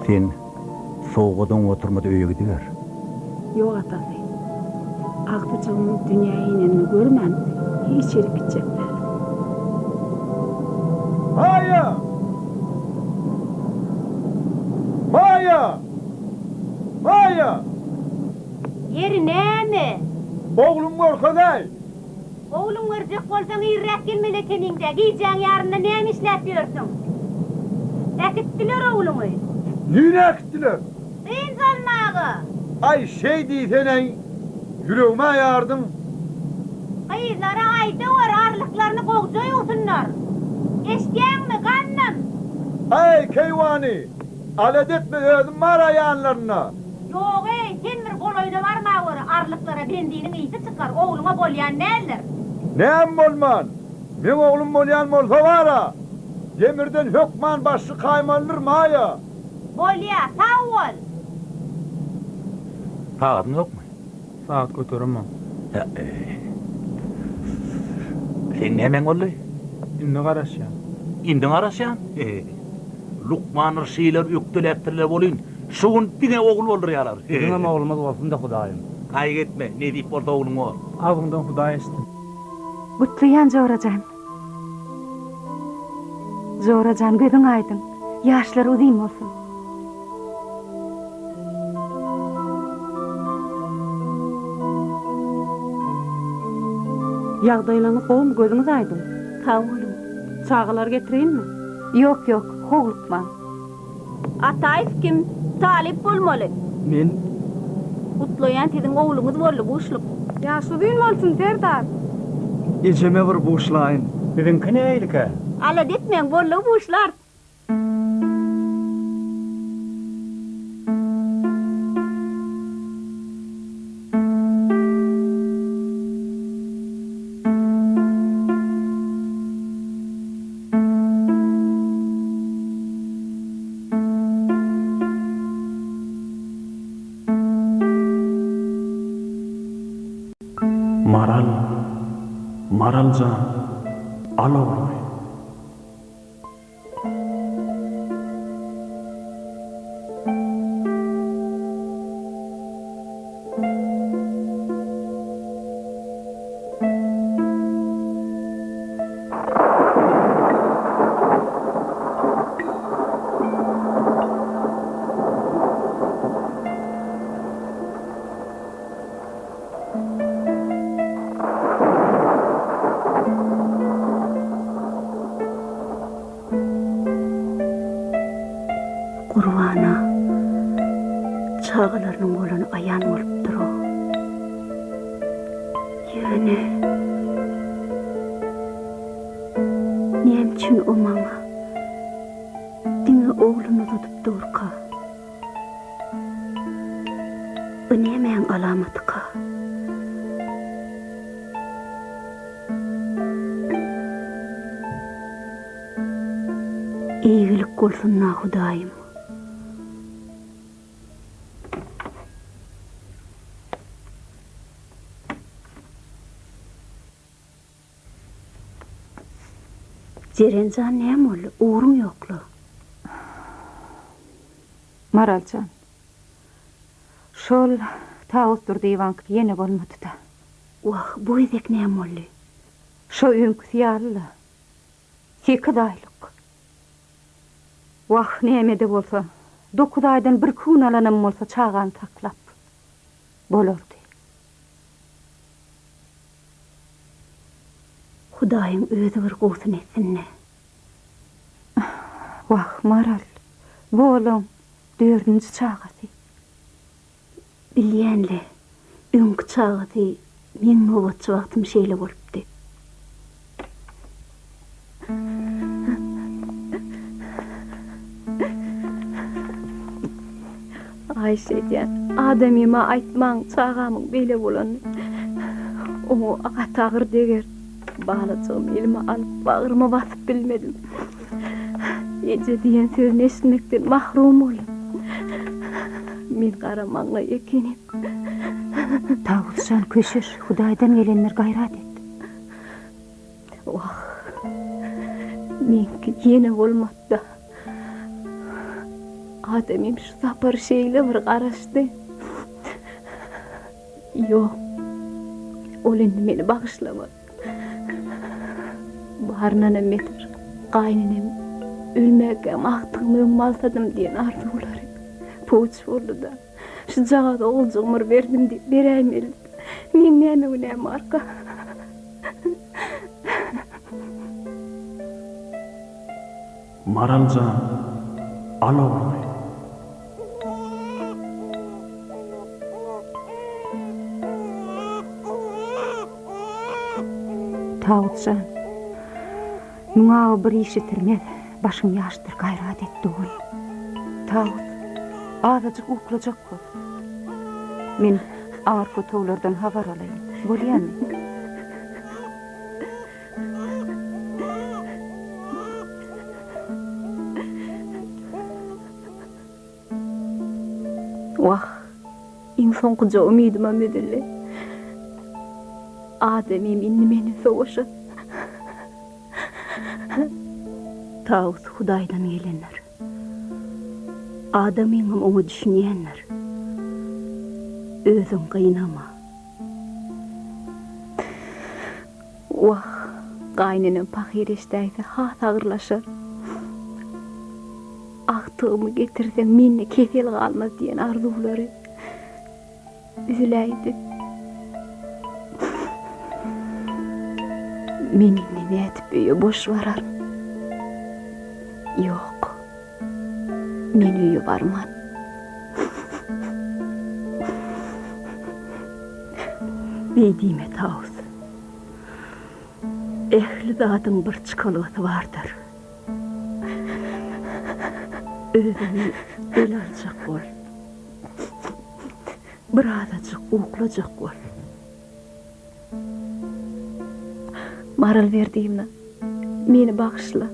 Sen sowuga doňup oturma-da öýe gidiber. Ýok atasy. Agtyjygymyň dünýä inenini görmän hiç ýerik gitjek däl. Maýa! Maýa! Maýa! Ýeri näme? Oglumy görkezäý! Ogluňy görjek bolsaň irräk gelmeli ekeniň-dä, gijäň ýarynda näme işläp ýörsüň? Äkitdiler ogluňy. Nirä äkitdiler? Dynç almaga. Aý, şeý diýsen-eý, ýüregime ýardyň. Gyzlara aýdaweri, arlyklaryny gowja ýuwsunlar. Eşidýäňmi, Gandym? Äý, keýwany, alada etme, özüm bar-a ýanlarynda. Ýog-eý, sen bir golaýyna barmaweri, arlyklara benziniň ysy çykar, ogluňa bolýan däldir. Näme bolman, meň oglum bolýan bolsa bar-a, demirden hökman baş çykaýmalydyr, Maýa. Bolýa, sag bol! Sagadyň ýokmy? Sagat göteremok. Hä-eý. Seň nämäň boldy? Indi garaşýan. Indi garaşýan? Lukmanlar şeýler ökdeläpdirler welin, şu gün diňe ogul boldurýarlar. Biziňem oglumyz bolsun-da Hudaýym. Gaýgy etme, nesip bolsa ogluň bor. Agzyňdan Hudaý eşitsin. Gutlaýan jora jan. Jora jan gözüň aýdyň, ýaşlar uzyn bolsun. Ýagdaýlaňyz gowumy gözüňiz aýdyň. Sag boluň. Çagalary getireýinmi? Ýok ýok, howlukmaň. Ataýew kim? Talyp bolmaly. Men. Gutlaýan siziň ogluňyz boldy buşluk. Ýaş uzyn bolsun Serdar. Ejeme bir buşlaýyn. Biziňki nähilikä? Alada etmäň boldugy buşlarys. Maral, Maral jan, al ogluňy. Gurbana çagalarynyň bolany aýan bolup dur-ow. Ýöne näme üçin o maňa diňe ogluny uzadyp durka? Bu nämäň alamatyka? Eýgilik bolsun-da, Hudaýym! Jeren jan näme boldy? Ugruň ýokla. Maral jan. Şol Tawus Durdyýewaňky ýene bolmady-da. Wah, bu gezek näme boldy? Şo öňküsi ýaly-la. Sekiz aýlyk. Wah, näme-de bolsa, dokuz aýdan birki gün alanam bolsa çagany saklap bolardy. Hudaýyň özi bir gowusyny etsin-dä. Wah, Maral, bu olaň dördünji çagasy. Bilýän-le, öňki çagasy meň nobatçy wagtym şeýle bolupdy. Haýyş edýän, adamyma aýtmaň çagamyň beýle bolanyny. Oňa gaty agyr deger. Balajygymy elime alyp, bagryma basyp bilmedim. Eje diýen sözüni eşitmekden mahrum boldum. Men gara maňlaý ekenim. Tawus jan, köşeş, Hudaýdan gelendir, gaýrat et. Wah, meňki ýene bolmady-da. Adamym şu sapar şeýle bir garaşdy. Ýok. Ol indi meni bagyşlamaz. Baryndanam beter, gaýynenem ölmäkäm agtygymy öňüme alsadym diýen arzuwlary puç boldy-da. Şujagaz oguljygymy bir berdim diýip beräýmeli. Meň näme günäm barka? Maral jan, al ogluňy. Tawus jan, müň awy bir iş bitirmez, başyň ýaşdyr, gaýrat et, dogan. Tawus, azajyk uklajak bol. Men aňyrky otaglardan habar alaýyn, bolýamy? Wah, iň soňkuja umydymam üzüldi. Adamym indi meni sowaşar. Tawus Hudaýdan gelendir. Adamyňam oňa düşünýändir. Özüň gynama. Wah, gaýynenem pahyr eşidäýse has agyrlaşar. Agtygymy getirseň mende kesel galmaz diýen arzuwlary üzüläýdi. Men indi nädip öýe boş bararyn? Ýok, men öýe barman. Beý diýme, Tawus. Ähli zadyň bir çykalgasy bardyr. Özüňi ele aljak bol. Birazajyk uklajak bol. Maral Berdiýewna, meni bagyşla.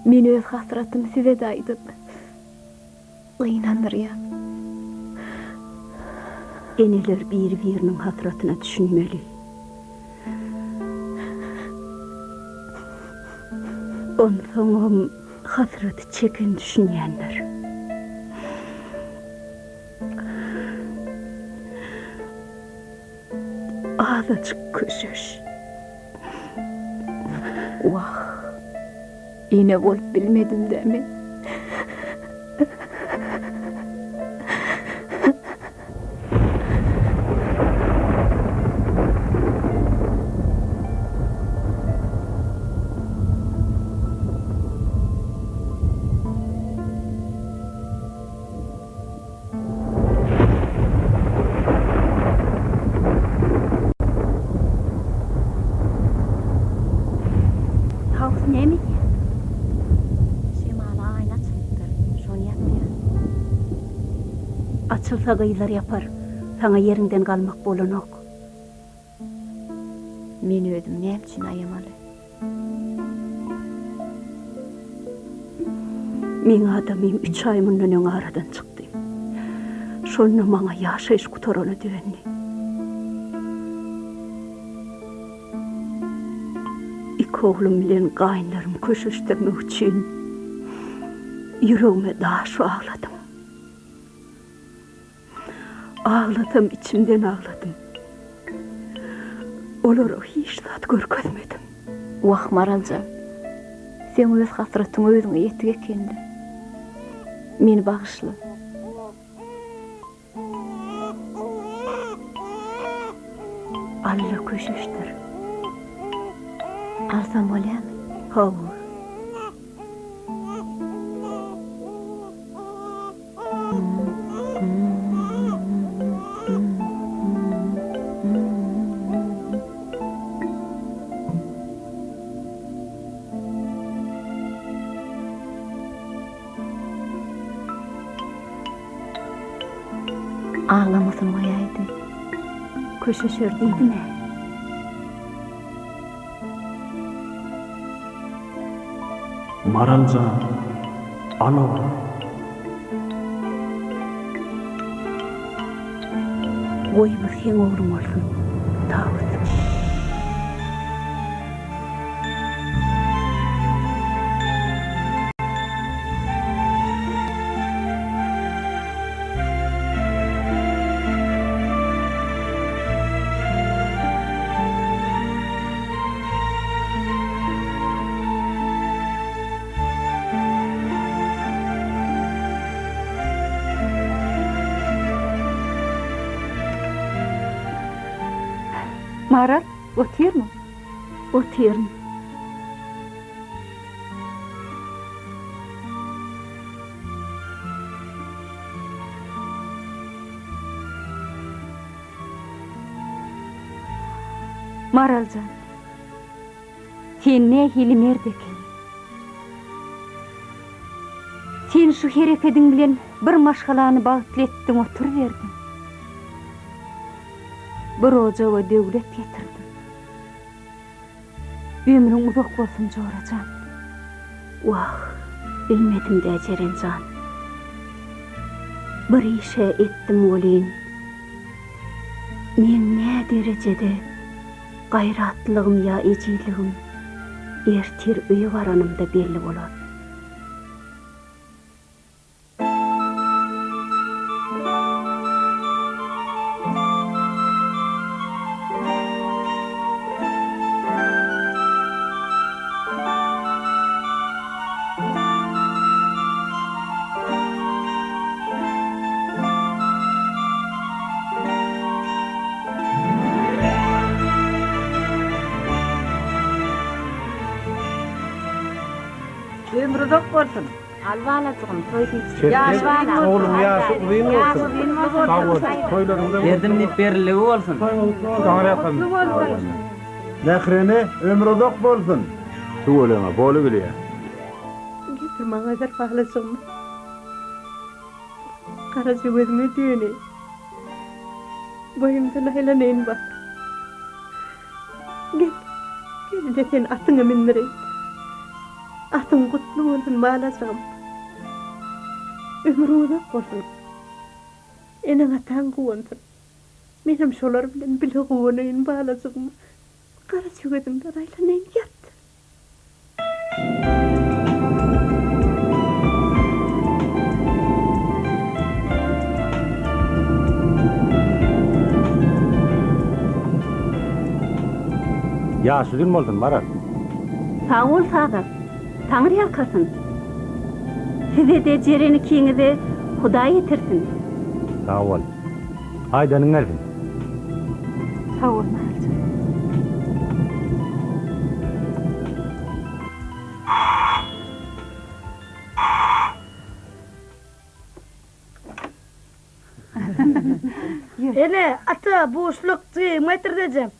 Men öz hasratymy size-de aýdyp, gynandyrýan. Eneler biri-biriniň hasratyna düşünmeli. Onsoňam hasraty çeken düşünýändir. Azajyk köşeş. Wah, ene bolup bilmedim-dä men. Tawus näme edýär? Şemala aýna açylypdyr, şony ýapýar. Açylsa gyzlar ýapar, saňa ýeriňden galmak bolanok. Men özümi näme üçin aýamaly? Meň adamym üç aý mundan öň aradan çykdy. Şonda maňa ýaşaýyş gutarana döndi. Iki oglum bilen gaýynlarymy köşeşdirmek üçin ýüregime daş bagladym. Aglasam içimden agladym. Olara hiç zat görkezmedim. Wah Maraljan, seň öz hasratyň özüňe ýetik ekeni. Meni bagyşla. Alla köşeşdir. Alsam bolýamy? Hawa. Aglamasyny goýaýdy. Köşeşer diýdim-ä. Maral jan, al oglumy. Goý bu seň ogluň bolsun, Tawus. Maral, otyrmyň? Otyryn. Maral jan, sen nähili mert ekeniň. Sen şu herekediň bilen bir maşgalany bagtly etdiň oturyberdiň. Bir ojaga döwlet getirdiň. Ömrüň uzak bolsun jora jan. Wah, bilmedim-dä Jeren jan. Bir iş-ä etdim welin, meň nä derejede gaýratlylygym ýa ejizligim ertir öýe baranymda belli bolar. Ömri uzak bolsun. Al balajygym toý diýip. Ýaş uzyn bolsun. Ogluň ýaşy uzyn bolsun. Sag bol. Toýlaryňda Berdim diýip beriligi bolsun. Taňryýalkasyn. Gutly bolsun. Mähreme ömri uzak bolsun. Tüweleme, boly bilýä. Getir maňa bir balajygymy. Garaja gözüňe döneýin. Boýuňdan aýlanaýyn bak. Gel, gel-de seni atyňa mündüreýin. Atyň gutly bolsun, balajygym. Ömrüň uzak bolsun. Eneň-ataň guwansyn. Menem şolar bilen bile guwanaýyn, balajygym. Garaja gözüňden aýlanaýyn, ýat. Ýaş uzyn bolsun Maral. Sag bol Sazak. Taňry ýalkasyn. Size-de Jeren ikiňize Hudaý ýetirsin. Sag bol. Aýdanyň gelsin. Sag bol Narjan. Ene, ata, buşluk, jygymy getirdi ejem.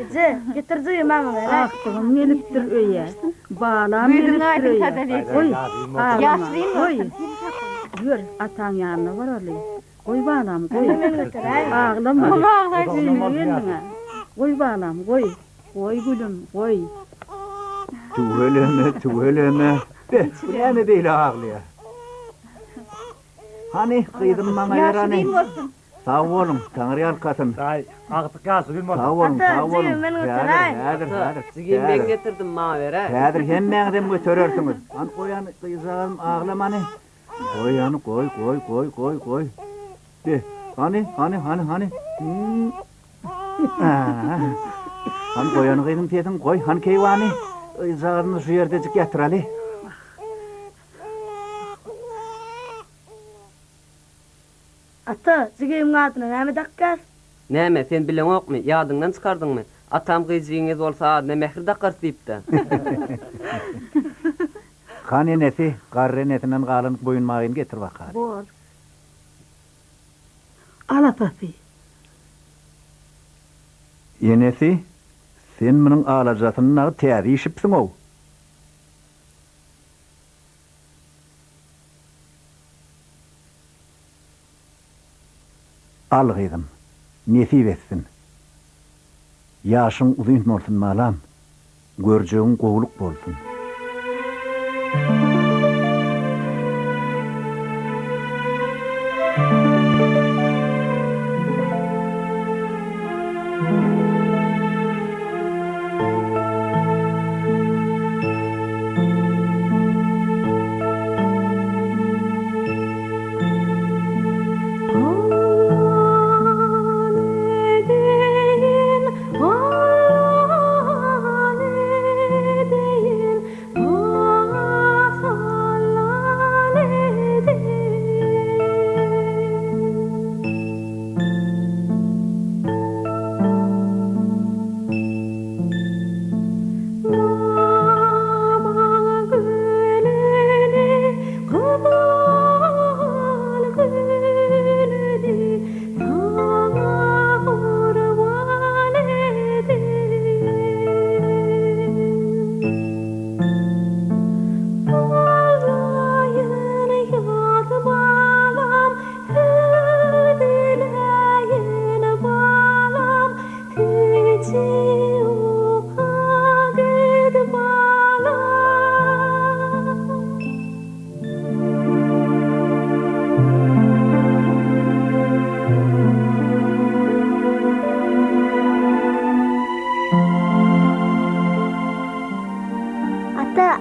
Eje, getir jygy maňa ber. Agtygym gelipdir öýe. Balam gelipdir öýe. Goý, aglama, goý. Ýör, ataň ýanyna baraly. Goý balam, goý. Aglama. Öýüne geldiň-ä. Goý balam, goý. Goý gülüm, goý. Tüweleme, tüweleme. Be, bu näme beýle aglaýar? Hany, gyzym maňa ber hany. Sag boluň, Taňryýalkasyn. Daýy, agtyk ýaşy uzyn bolsun. Sag boluň, sag boluň. Häzir, häzir, häzir. Jigim men getirdim, maňa ber-ä. Häzir hemmäňizem göterersiňiz. Hany goý hany, gyzjagazym aglama hany. Goý hany, goý, goý, goý, goý, goý. Be, hany, hany, hany, hany. Hany goý hany gyzym sesiňi goý, hany keýwany. Gyzjagazymyzy şu ýerdejik ýatyraly. Ata, jigimiň adyna näme dakýas? Näme, sen bileňokmy, ýadyňdan çykardyňmy? Atam gyz jigiňiz bolsa adyna Mähri dakarys diýipdi. Han enesi, garry enesinden galan boýunbagyny getir bakaly. Bor. Al atasy. Enesi, sen munuň alajasyny dagy täze işipsiň-ow. Al gyzym, nesip etsin. Ýaşyň uzyn bolsun balam, görjegiň gowulyk bolsun.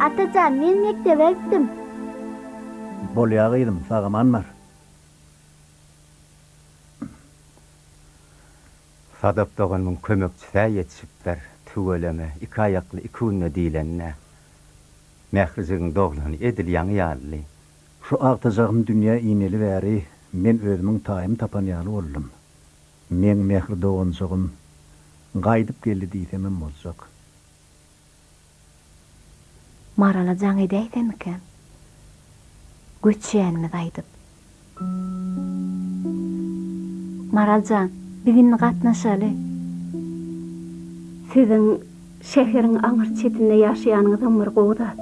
Atajan, men mekdebe gitdim. Bolýa gyzym, sag-aman bar. Sadap doganymyň kömekçis-ä ýetişipdir. Tüweleme, iki aýakly iki günde diýleni-dä. Mährijigiň doglany edil ýaňy ýalyly. Şu agtyjagym dünýä ineli bäri men özümiň taýymy tapan ýaly boldum. Meň Mähri doganjygym gaýdyp geldi diýsemem boljak. Marala jaň edäýsemikäm? Göçýänimizi aýdyp. Maral jan, biz indi gatnaşaly. Siziň şäheriň aňyr çetinde ýaşaýanyňyzam bir gowy zat.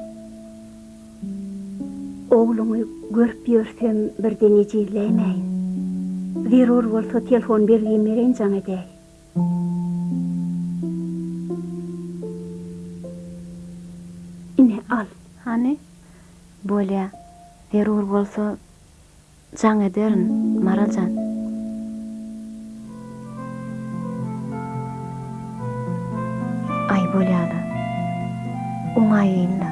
Ogluňy görüp ýörsem birden ejizläýmäýin. Zerur bolsa telefon belgimi bereýin jaň edäý. Ine, al. Hany? Bolýa. Zerur bolsa jaň ederin, Maral jan. Aý, bolýa-la. Oňaýyn-la.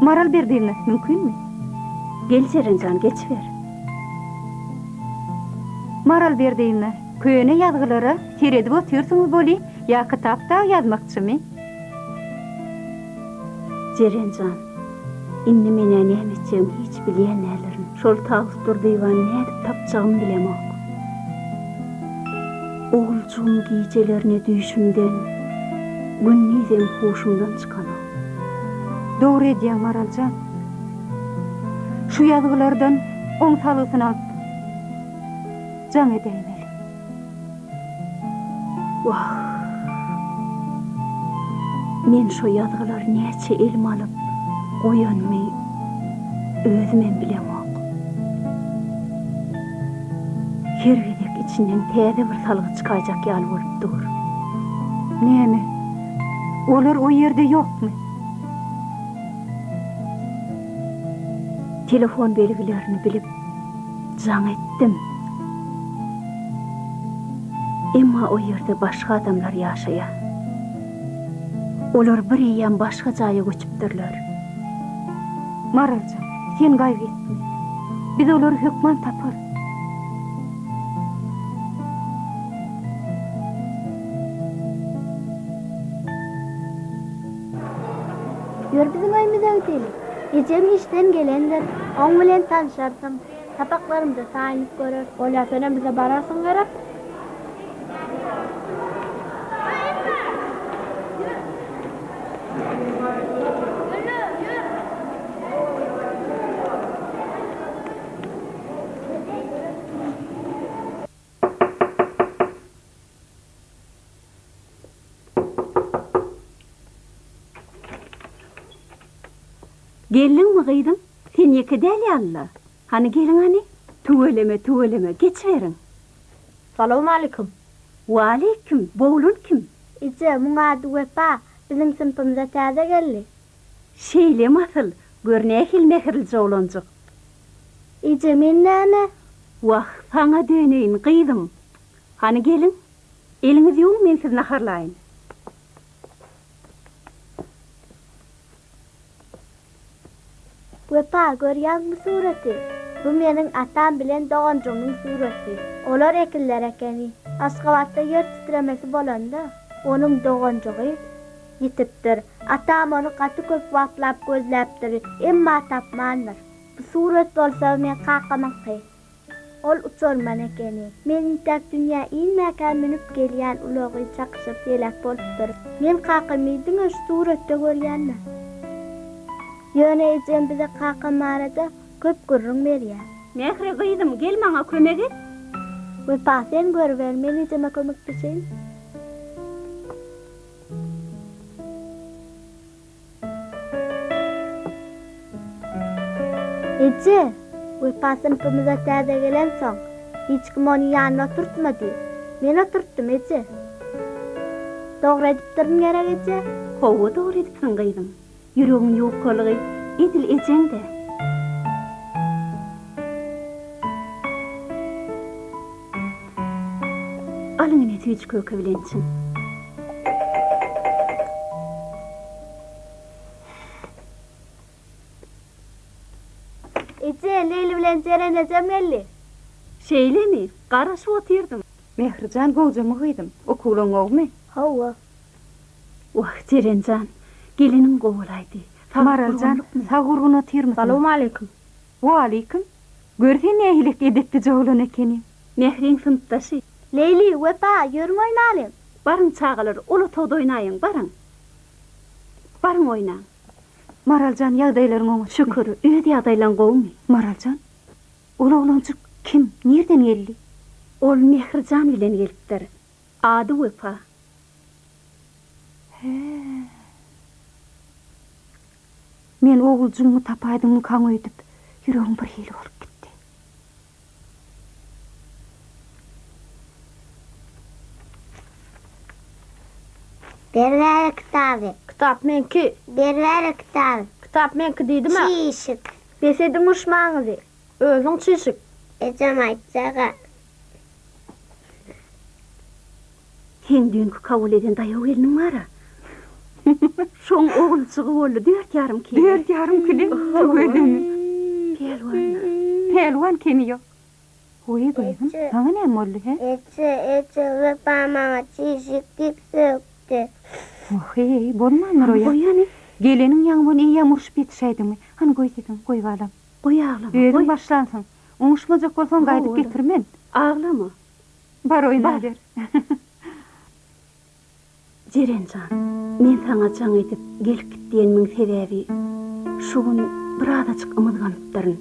Maral Berdiýewna, mümkinmi? Gel Jeren jan, geçiber. Maral Berdiýewna, köne ýazgylara seredip otyrsyňyz boli, ýa kitap dagy ýazmakçymy? Jeren jan, indi men-ä näme etjegimi hiç bilýän däldirin. Şol Tawus Durdyýewany nädip tapjagymy bilemok. Oguljygym gijelerine düýşümden, gündizem huşumdan çykanok. Dogry edýäň Maral jan. Şu ýazgylardan oň salgysyny alyp jaň edäýmeli. Wah. Men şo ýazgylary näçe elime alyp goýanymy özümem bilemok. Her gezek içinden täze bir salgy çykaýjak ýaly bolup dur. Näme, olar o ýerde ýokmy? Telefon belgilerini bilip, jaň etdim. Emma o ýerde başga adamlar ýaşaýar. Olar bir eýýäm başga jaýa göçüpdirler. Maraljan, sen gaýgy etme. Biz olary hökman taparys. Ýör biziň öýümize gideli. Ejem işden gelendir. Oň bilen tanşarsyň. Sapaklarymyza saýynyp görer. Bolýa, senem bize bararsyň gerek? Geldiňmi gyzym? Sen ýeke däl ýaly-la. Hany geliň hany. Tüweleme, tüweleme, geçiberiň. Salowmalikim. Waleýkim, bu oglan kim? Eje, muň ady Wepa, biziň synpymyza täze geldi. Şeýlemi asyl, gör nähili mähirlije oglanjyk. Eje, men näme? Wah, saňa döneýin, gyzym. Hany geliň, eliňizi ýuwuň, men sizi naharlaýyn. Wepa, görýäňmi suraty? Bu meniň atam bilen doganjygymyň suraty. Olar ekizler ekeni. Aşgabatda ýer titremesi bolanda, onuň doganjygy ýitipdir. Atam ony gaty köp wagtlap gözläpdir, emma tapmandyr. Bu surat bolsa meň kakamyňky. Ol uçarman ekeni. Men intäk dünýä inmäkäm münüp gelýän ulagy çakyşyp heläk bolupdyr. Men kakamy diňe şu suratda görýän-dä. Ýöne ejem bize kakam barada köp gürrüň berýär. Mähri gyzym, gel maňa kömek et. Wepa, sen görüber, men ejeme kömekleşeýin. Eje, Wepa synpymyza täze gelensoň, hiç kim ony ýanyna oturtmady. Men oturtdym, eje. Dogry edipdirin gerek, eje? Hawa, dogry edipsiň, gyzym. Ýüregiň ýukalygy edil ejeň-dä. Alyň ine süýji-köke bilen içiň. Eje, Leýli bilen Jeren ejem geldi. Şeýlemi? Garaşyp otyrdym. Mährijan gowjamy gyzym? Okuwlaň gowumy? Hawa. Wah, Jeren jan, geleniň gowy bolaýdy. Saglyk Maral jan, gurgunlykmy? sag gurgun otyrmysyň? Salowmaleýkim. Waleýkim. Gör sen nähilek edeplije oglan ekeniň. Mähriň synpdaşy. Leýli, Wepa, ýörüň oýnalyň. Baryň çagalar, ol otagda oýnaýyň, baryň. Baryň oýnaň. Maral jan ýagdaýlaryň oňatmy? Şükür, öz ýagdaýlaň gowumy? Maral jan, ol oglanjyk kim, nirden geldi? Ol Mährijan bilen gelipdir. Ady Wepa. Hä. Men oguljygyňy tapaýdyňmykaň öýdüp, ýüregim bir hili bolup gitdi. Ber bäri kitaby. Kitap meňki. Ber bäri kitaby. Kitap meňki diýdim-ä. Çişik. Bes ediň uruşmagyňyzy. Özüň çişik. Ejem aýtjag-a. Seň düýnki kabul eden daýaw gelniň bar-a. Şoň oguljygy boldy, dört ýarym kile. Dört ýarym kile? Tüweleme. Pälwan-da. Pälwan kemi ýok. Goý, gyzym, saňa näme boldy, hä? Eje, eje, Wepa maňa çişik diýip sökdi. Wah-eý, bolmandyr o ýa. Goý hany. Geleniň ýaňy bol eýýäm urşup ýetişäýdiňmi? Hany goý sesiňi, goý balam. Goý aglama, goý. Özüň başlansyň. Oňuşmajak bolsaň gaýdyp getirmen. Aglama. Bar oýnaber. Jeren jan, men saňa jaň edip gelip git diýenimiň sebäbi şu gün birazajyk ymyzganypdyryn.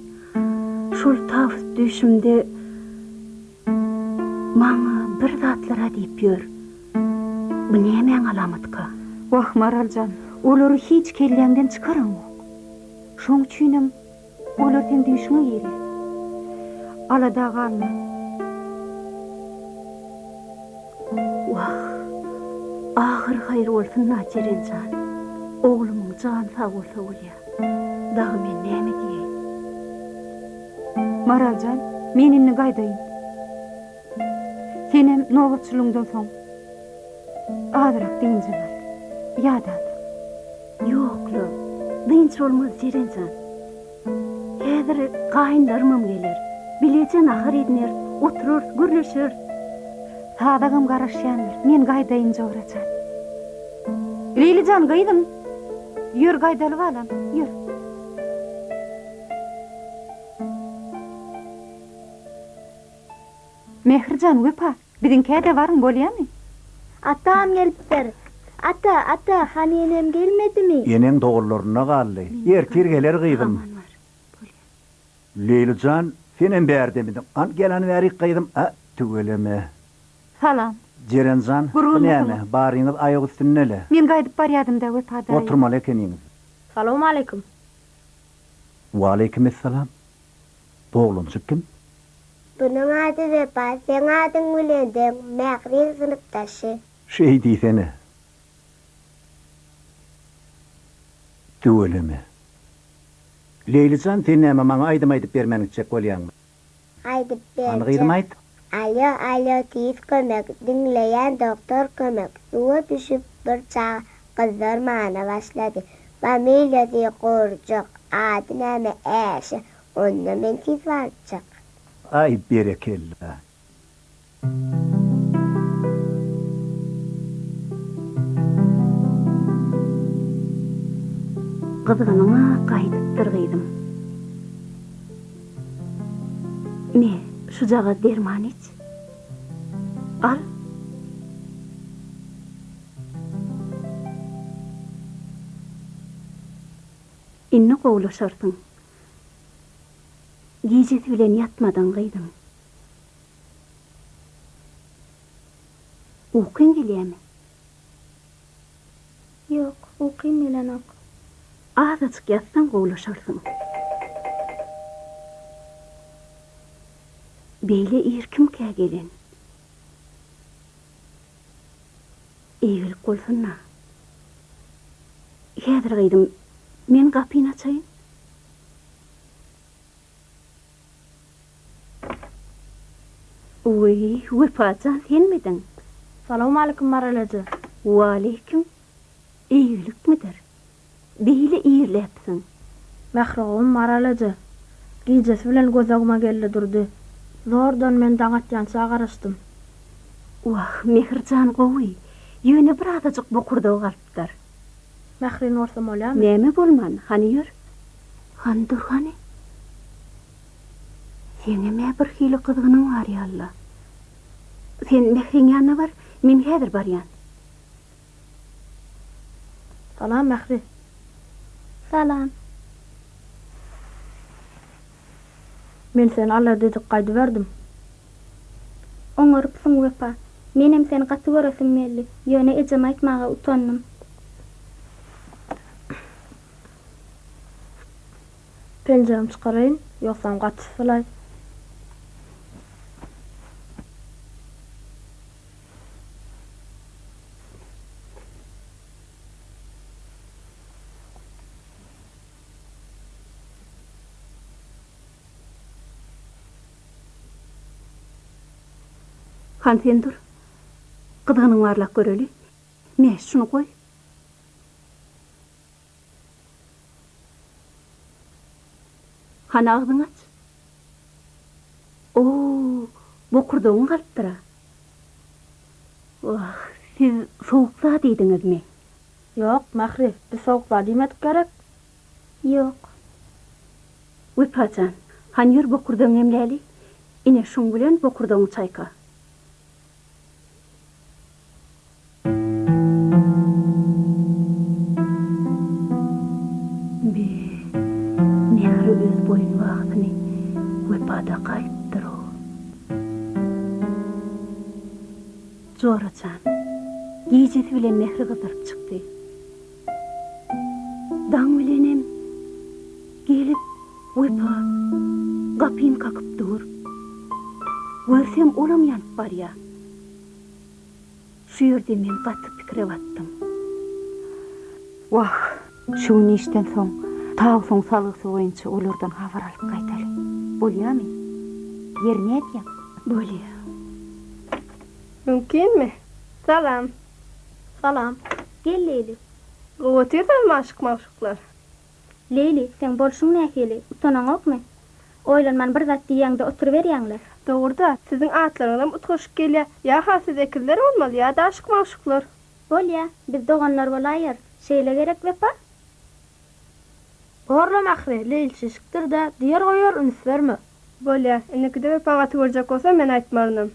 Şol tawus düýşümde maňa bir zatlar-a diýip ýör. Bu nämäň alamatyka? Wah, Maral jan, olary hiç kelläňden çykaraňok. Şoň üçinem Olar seň düýşüňe girýär. Alada galma. Wah, ahyry haýyr bolsun-da, Jeren jan. Oglumyň jany sag bolsa bolýa. Dagy men näme diýeýin. Maral jan, men indi gaýdaýyn. Senem nobatçylygyňdan soň azyrak dynjyňy al. Ýadansyň. Ýok-la, dynç bolmaz, Jeren jan. Häzir gaýynlarymam geler. Bileje nahar edineris, oturarys, gürleşeris. Sazagam garaşýandyr. Men gaýdaýyn, jora jan. Leýli jan, gyzym, ýör gaýdaly balam, ýör. Mähri jan, Wepa, biziňkä-de baryň, bolýamy? Atam gelipdir. Ata, ata, hany enem gelmedimi? Eneň doganlarynda galdy. Ertir geler gyzym. Leýli jan, senem bärdemidiň? Hany, gel hany bärik gyzym. A, tüweleme. Salam. Jeren jan, bu näme, baryňyz aýak üstünde-le? Men gaýdyp barýadym-da, Wepa daýy. Oturmaly ekeniňiz. Salowmaleýkim. Waleýkimessalam. Bu oglanjyk kim? Bunuň ady Wepa, seň adyň bilen deň, Mähriň synpdaşy. Şeý diýsene. Tüweleme. Leýli jan, sen näme maňa aýdym aýdyp bermän gitjek bolýaňmy? Aýdyp Hany berjek. gyzym aýt. Alýo, alýo, tiz kömek, diňleýän doktor kömek, suwa düşüp bir çaga gyzzarmana başlady. Familiýasy Gurjak, ady näme Äşe, onda men tiz barjak. Aý berekella. Gyzgynyň-a gaýdypdyr gyzym. Me, şujagaz derman iç. Al. Indi gowulaşarsyň. Gijesi bilen ýatmadyň gyzym. Ukyň gelýämi? Ýok, ukym gelenok. Azajyk ýatsaň gowulaşarsyň. Beýle ir kimkä gelen? Eýgilik bolsun-da. Häzir gyzym, men gapyny açaýyn. Wiý, Wepa jan senmidiň? Salowmalikim Maral eje. Waleýkim. Eýgilikmidir? Beýle irläpsiň. Mährigowum Maral eje. Gijesi bilen göz öňüme geldi durdy. Zordan men daň atýança garaşdym. Wah, Mähri jan gowy. Ýöne birazajyk bokurdagy galypdyr. Mährini görsem bolýamy? Näme bolman, hany ýör. Hany dur hany. Seňem-ä birhili gyzgynyň bar ýaly-la. Sen Mähriň ýanyna bar, men häzir barýan. Salam Mähri. Salam. Men seni alar edip gaýdyberdim. Oňarypsyň Wepa. Menem seni gaty göresim geldi. Ýöne ejeme aýtmaga utandym. Penjegimi çykaraýyn, ýogsam gaty sylaý. Hany sen dur. Gyzgynyňy barlap göreli. Me, şuny goý. Hany agzyňy aç. O-o, bokurdagyň galypdyr-a. Wah, siz sowuk zat iýdiňizmi? Ýok, Mähri, biz sowuk zat iýmedik gerek? Ýok. Wepa jan, hany ýör bokurdagyňy emläli. Ine, şuň bilen bokurdagyňy çaýka. Be, Mähri öz boýunbagysyny Wepada gaýypdyr-ow. Jora jan, gijesi bilen Mähri gyzdyryp çykdy. Daň bilenem gelip Wepa gapyny kakyp dur. Görsem olam ýanyp barýa. Şu ýerde men gaty pikire batdym. Wah, şu gün işden soň Tawusyň salgysy boýunça olardan habar alyp gaýdaly. Bolýamy? Ýeri nädýäň? Bolýa. Mümkinmi? Salam. Salam. Gel Leýli. Gowy otyrsyňyzmy aşyk-magşuklar? Leýli, seň bolşuň nähili, utanaňokmy? Oýlanman bir zat diýýäň-de oturyberýäň-le. Dogry-da, siziň atlaryňyzam utgaşyk gelýär. Ýa-ha siz ekizler bolmaly, ýa-da aşyk-magşuklar. Bolýa, biz doganlar bolaýarys. Şeýle gerek, Wepa? Borla Mähri, Leýli çişikdir-dä, diýer goýar, üns berme. Bolýa, indikide Wepa gaty görjek bolsa, men aýtmarynam.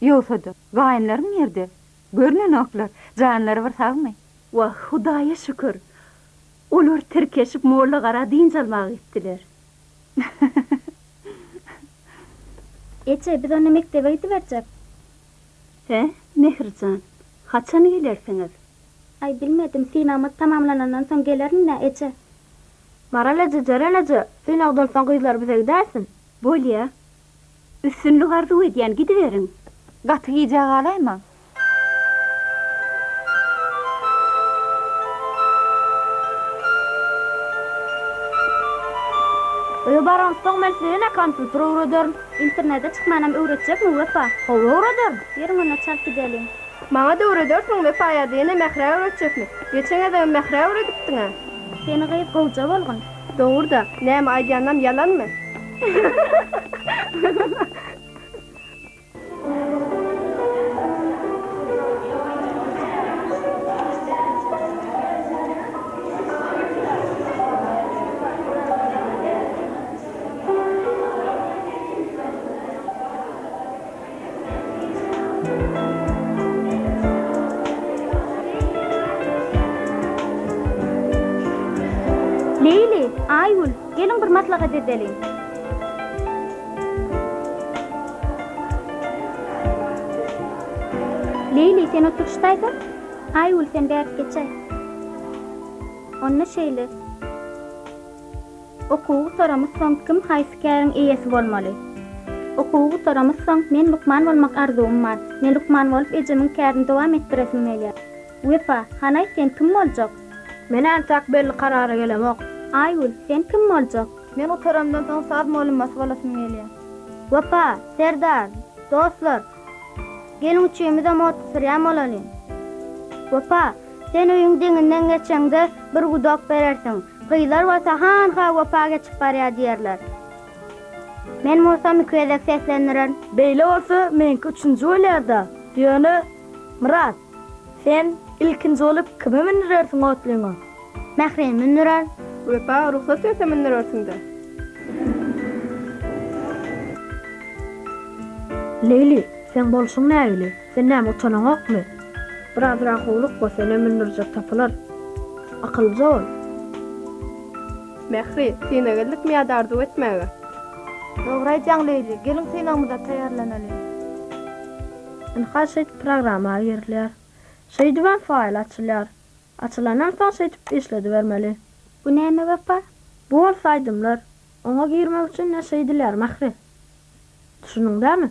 Ýogsa-da, gaýynlaryň nirde? Görnenoklar. Janlary bir sagmy? Wah, Hudaýa şükür! Olar tirkeşip Mollagara dynç almaga gitdiler. Eje, biz onda mekdebe gidiberjek. Hä, Mähri jan, haçan gelersiňiz? Aý, bilmedim, synagymyz tamamlanandan soň gelerin-dä, eje. Maral eje, Jeren eje, synagdan soň gyzlar bize gidäýsin. Bolýa. Üstünlik arzuw edýän, gidiberiň. Gaty gijä galaýmaň. Öýe baramsoň men size ýene kompýuter öwrederin. Internete çykmanam öwretjekmi, Wepa? Hawa, öwrederin. Ýörüň onda çalt gideliň. Maňa-da öwredersiň, Wepa ýa-da ýene Mährä öwretjekmi? Geçen gezegem Mährä öwredipdiň-ä. Seni gyz gowja bolgun. Dogry-da, näme aýdýanam ýalanmy? Leýli, Aýgül, geliň bir maslahat edeliň. Leýli, sen otur şu taýda. Aýgül, sen bärik geçäý. Onda şeýle. Okuwy gutaramyzsoň kim haýsy käriň eýesi bolmaly? Okuwy gutaramyzsoň, men lukman bolmak arzuwym bar. Men lukman bolup ejemiň kärini dowam etdiresim gelýär. Wepa, hany aýt sen kim boljak? Men entäk belli karara gelemok. Aýgül, sen kim boljak? Men gutaramdan soň saz mugallymmasy bolasym gelýär. Wepa, Serdar, dostlar, geliň üçimizem otly sürýän bolalyň. Wepa, sen öýüň deňinden geçeňde bir gudok berersiň. Gyzlar bolsa hanha Wepa geçip barýar diýerler. Men bolsam iki gezek seslendirerin. Beýle bolsa meňki üçünji bolýar-da. Ýöne, Myrat, sen ilkinji bolup kimi mündürersiň otlyňa? Mährini mündürerin. Wepa, rugsat berse mündürersiň-dä. Leýli, seň bolşuň nähili? Sen näme utanaňokmy? Birazrak howlukma, senem mündürjek tapylar. Akyllyja bol. Mähri, syna geldikmi ýa-da arzuw etmäge? Dogry aýdýaň Leýli, geliň synagymyza taýýarlanalyň. Ynha şeýdip programma girilýär. Şeýdibem faýl açylýar. Açylandan soň şeýdip işledibermeli. Bu näme Wepa? Bu bolsa aýdymlar. Oňa girmek üçin ne şeýdilýär Mähri? Düşündiň dämi?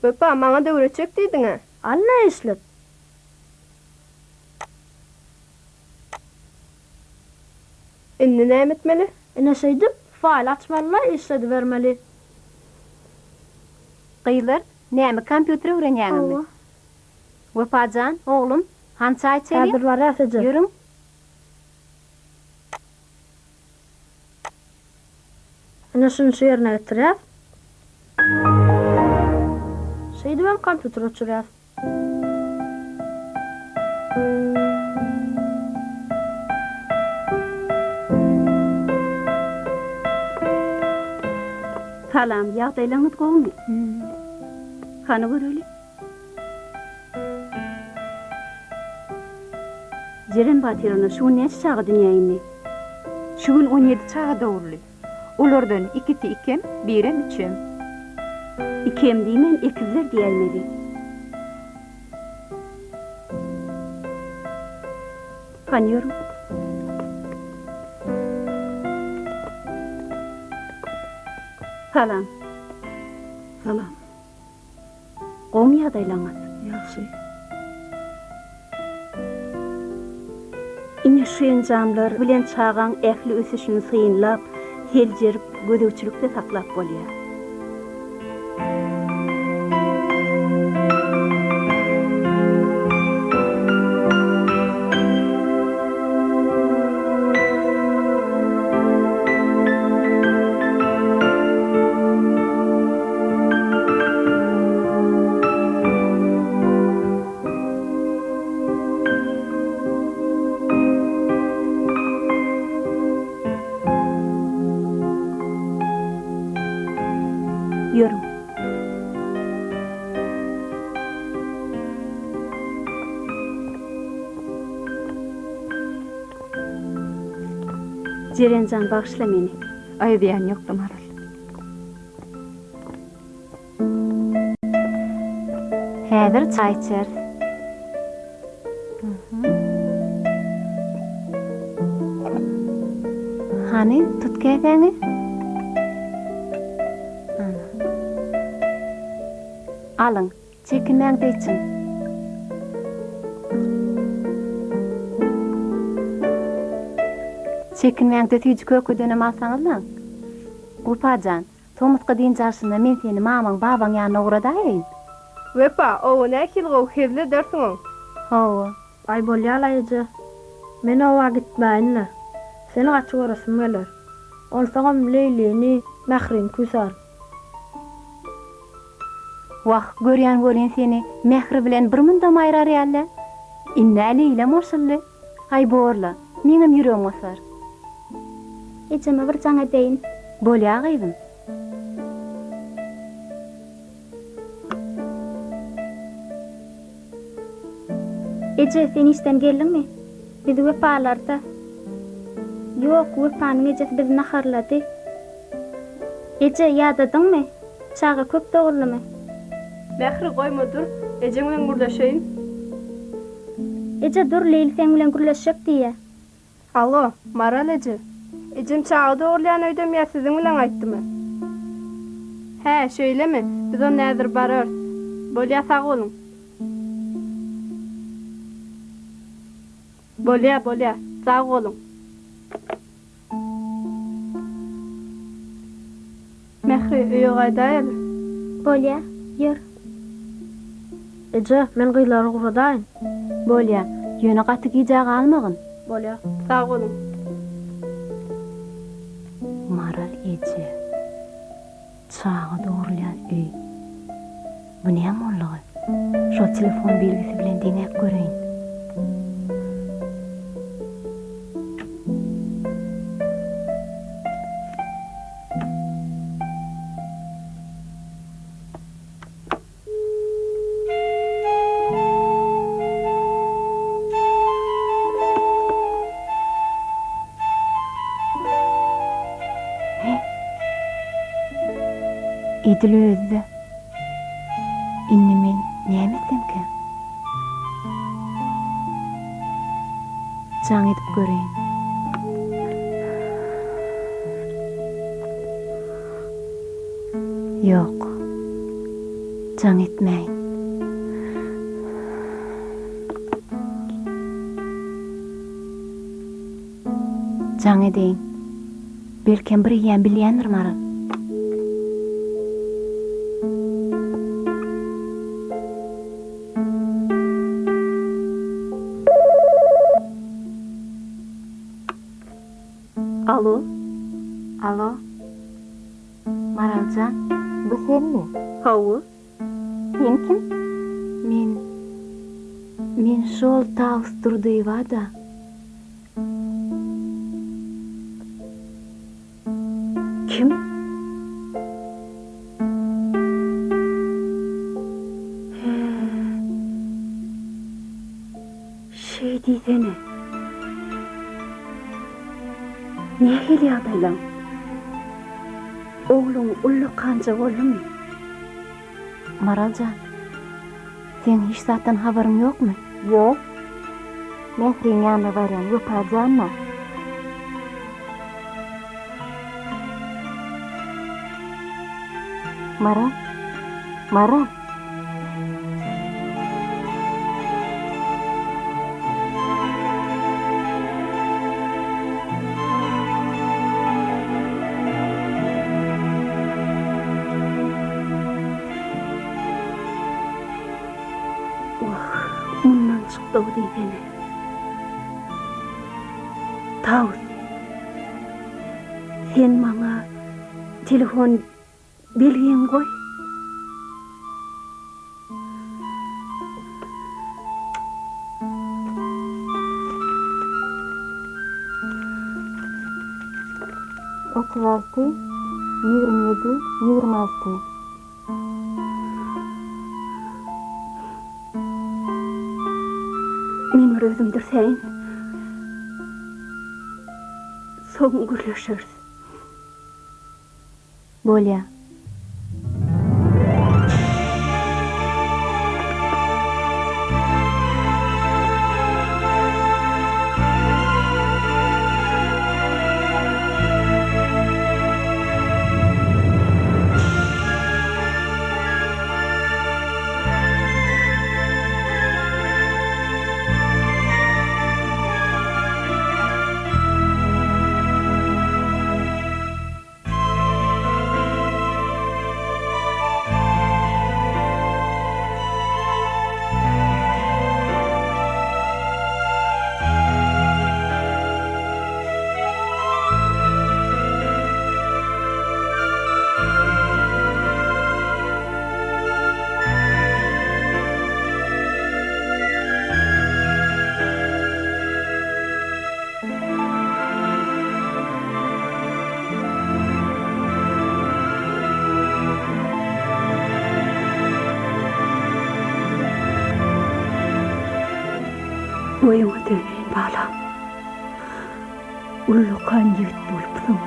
Wepa, maňa-da öwretjek diýdiň-ä? Al ne işlet. Indi näme etmeli? Ine şeýdip, faýl açmaly-da işledibermeli. Gyzlar, näme kompýuter öwrenýäňizmi? Hawa. Wepa jan, oglum, hany çaý içeliň? Häzir barýas eje. Ýörüň. Ine şuny şu ýerine getirýäs. Şeýdibem kompýuter öçürýäs. Salam, ýagdaýlaryňyz gowumy? Hany göreli. Jeren Batyrowna, şu gün näçe çaga dünýä indi? Şu gün on ýedi çaga doguldy. Olardan ikisi ikem, birem üçem. Ikem diýmän, ekizler diýäýmeli. Hany ýörüň. Salam. Salam. Gowumy ýagdaýlaňyz? Ýagşy. Ine şu enjamlar bilen çagaň ähli ösüşini synlap, seljerip, gözegçilikde saklap bolýar. Ýörüň. Jeren jan bagyşla meni. Aý zyýan ýokdy Maral. Häzir çaý içeris. Hany, tut käsäňi. Ana. Alyň, çekinmäň-de içiň. Çekinmäň-de süýji-kökedenem alsaňyzlaň. Wepa jan, Tomusky dynç alşynda men seni mamaň, babaň ýanyna ugradaýaýyn. Wepa, oba nähili gowy hezil edersiň-ow. Hawa. Aý bolýa-la eje. Men oba gitmäýin-le. Seni gaty göresim geler. Onsoňam Leýlini, Mährini küýsärin. Wah, görýän welin seni Mähri bilen bir mundam aýrar ýaly-dä. Ind-ä Leýlem goşuldy. Aý borla, meňem ýüregim gysar. Ejeme bir jaň edeýin. Bolýa gyzym. Eje, sen işden geldiňmi? Biz Wepalarda. Ýok, Wepanyň ejesi bizi naharlady. Eje, ýadadyňmy? Çaga köp doguldymy? Mähri, goýma dur, ejeň bilen gürleşeýin. Eje, dur, Leýli seň bilen gürleşjek diýýä. Hä, şeýlemi? Biz onda häzir bararys. Bolýa, sag boluň. Bolýa, bolýa. Sag boluň. Mähri, öýe gaýdaýaly. Bolýa, ýör. Eje, men gyzlary ugradaýyn. Bolýa, ýöne gaty gijä galmagyn. Bolýa. Sag boluň. Maral eje. Çaga dogrulýan öý. Bu näme boldugy? Şol telefon belgisi bilen deňäp göreýin. Edil özi-de. Indi men näme etsemkäm? Jaň edip göreýin. Ýok. Jaň etmäýin. Jaň edeýin. Belkem bir eýýäm bilýändir Maral. Alo. Alo. Maral jan, bu senmi? Hawa. Sen kim? Men, men şol Tawus Durdyýewa-da. Kim? Hä, şeý diýsene. Nähili ýagdaýlaň? Ogluň ullakanja boldumy? Maral jan, seň hiç zatdan habaryň ýokmy? Ýok. Mähriň ýanyna barýan Wepa jan-a. Maral? Maral? Wah, mundan çykdy-ow diýsene. Tawus, sen maňa telefon Belgiňi goý. 36, 27, 26. Men bir özüm dürsäýin. Soň gürleşeris. Bolýa. Boýuňa döneýin, balam. Ullakan ýigit bolupsyň.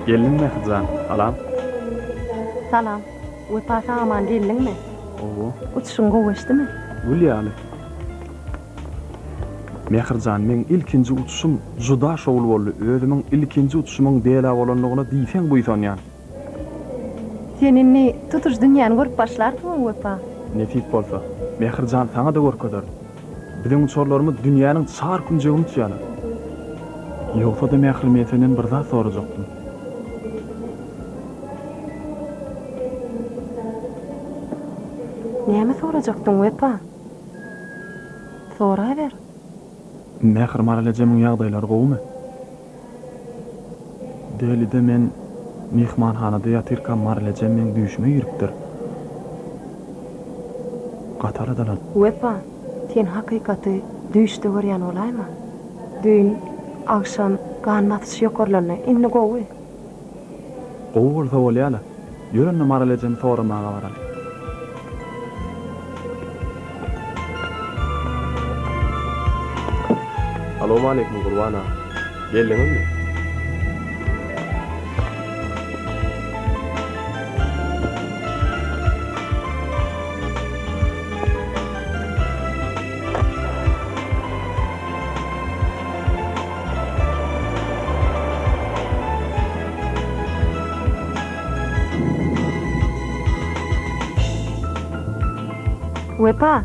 Geldiňmi Mährijan? Salam. Salam. Wepa sag-aman geldiňmi? Hawa. Uçuşyň gowy geçdimi? Gül ýaly. Mährijan, meň ilkinji uçuşym juda şowly boldy. Özümiň ilkinji uçuşymyň Delä bolandygyna diýseň buýsanýan. Sen indi tutuş dünýäni görüp başlarsyň-ow, Wepa. Nesip bolsa, Mährijan saňa-da görkezerin. Biziň uçarlarymyz dünýäniň çar künjegini uçýarlar. Ýogsa-da Mähri men senden bir zat sorajakdym. Näme sorajakdyň, Wepa? Soraber. Mähri Maral ejemiň ýagdaýlary gowumy? Delide men myhmanhanada ýatyrkam Maral ejem meň düýşüme giripdir. Gaty aladalan. Wepa, sen hakykaty düýşde görýän bolaýma? Düýn agşam gan basyşy ýokarlandy, indi gowy. Gowy bolsa bolýa-la. Ýör onda Maral ejemi soramaga baraly. Salowmaleýkim Gurban aga. Geldiňizmi? Wepa,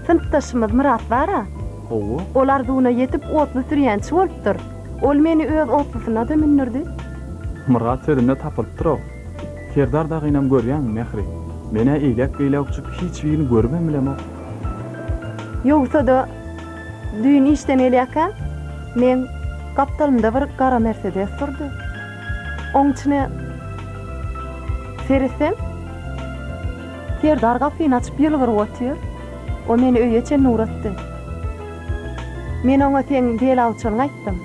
synpdaşymyz Myrat bar-a. Hawa. Ol arzuwyna ýetip otly sürýänçi bolupdyr. Ol meni öz otlusyna-da mündürdi. Myrat sözünde tapylypdyr-ow. Serdar dagynam görýäňmi, Mähri? Men-ä eýläk-beýläk uçup hiç birini görübem bilemok. Ýogsa-da, Düýn işden gelýärkäm, meň gapdalymda bir gara Mersedes durdy. Oň içine seretsem, Serdar gapyny açyp ýylgyryp otyr. O meni öýe çenli ugratdy. Men oňa seň Dela uçanyňy aýtdym.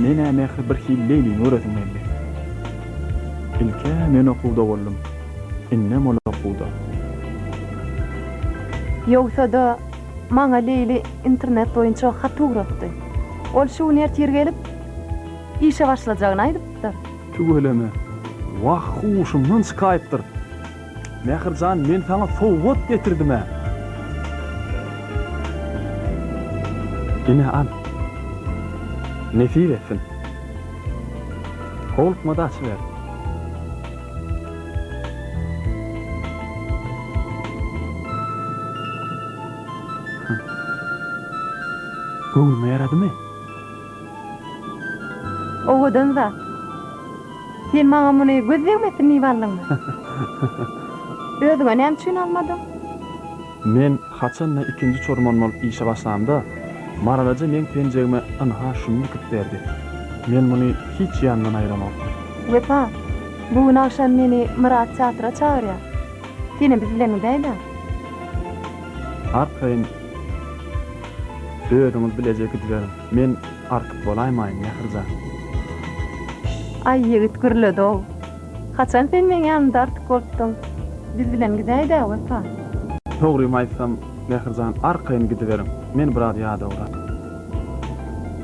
Men-ä Mähri birhili Leýlini göresim geldi. Ilk-ä men okuwda boldum. Indem ol okuwda. Ýogsa-da, Maňa Leýli internet boýunça hat ugratdy. Ol şu gün ertir gelip, işe başlajagyny aýdypdyr. Tüweleme. Wah, huşumdan çykaýypdyr. Mähir jan, men saňa sowgat getirdim-ä. Ine, al. Nesip etsin. Howlukma-da açyber. Göwnüňe ýaradymy? Owadan zat. Sen maňa muny göz degmesin diýip aldyňmy? Özüňe näme üçin almadyň? Men haçan-da ikinji çorman bolup işe başlamda, Maralaja meň penjegime ynha şuny dikip berdi. Men muny hiç ýandan aýramok. Wepa, bu gün agşam meni Myrat teatra çagyrýar. Senem biz bilen gidäý-dä. Arkaýyn özüňiz bileje gidiberiň. Men artyk bolaýmaýyn, Mährijan. Aý, ýigit gürledi-ow. Haçan sen meň ýanymda artyk bolupdyň? Biz bilen gidäý-dä, Wepa. Dogrymy aýtsam, Mährijan, arkaýyn gidiberiň. Men biraz ýadawrak.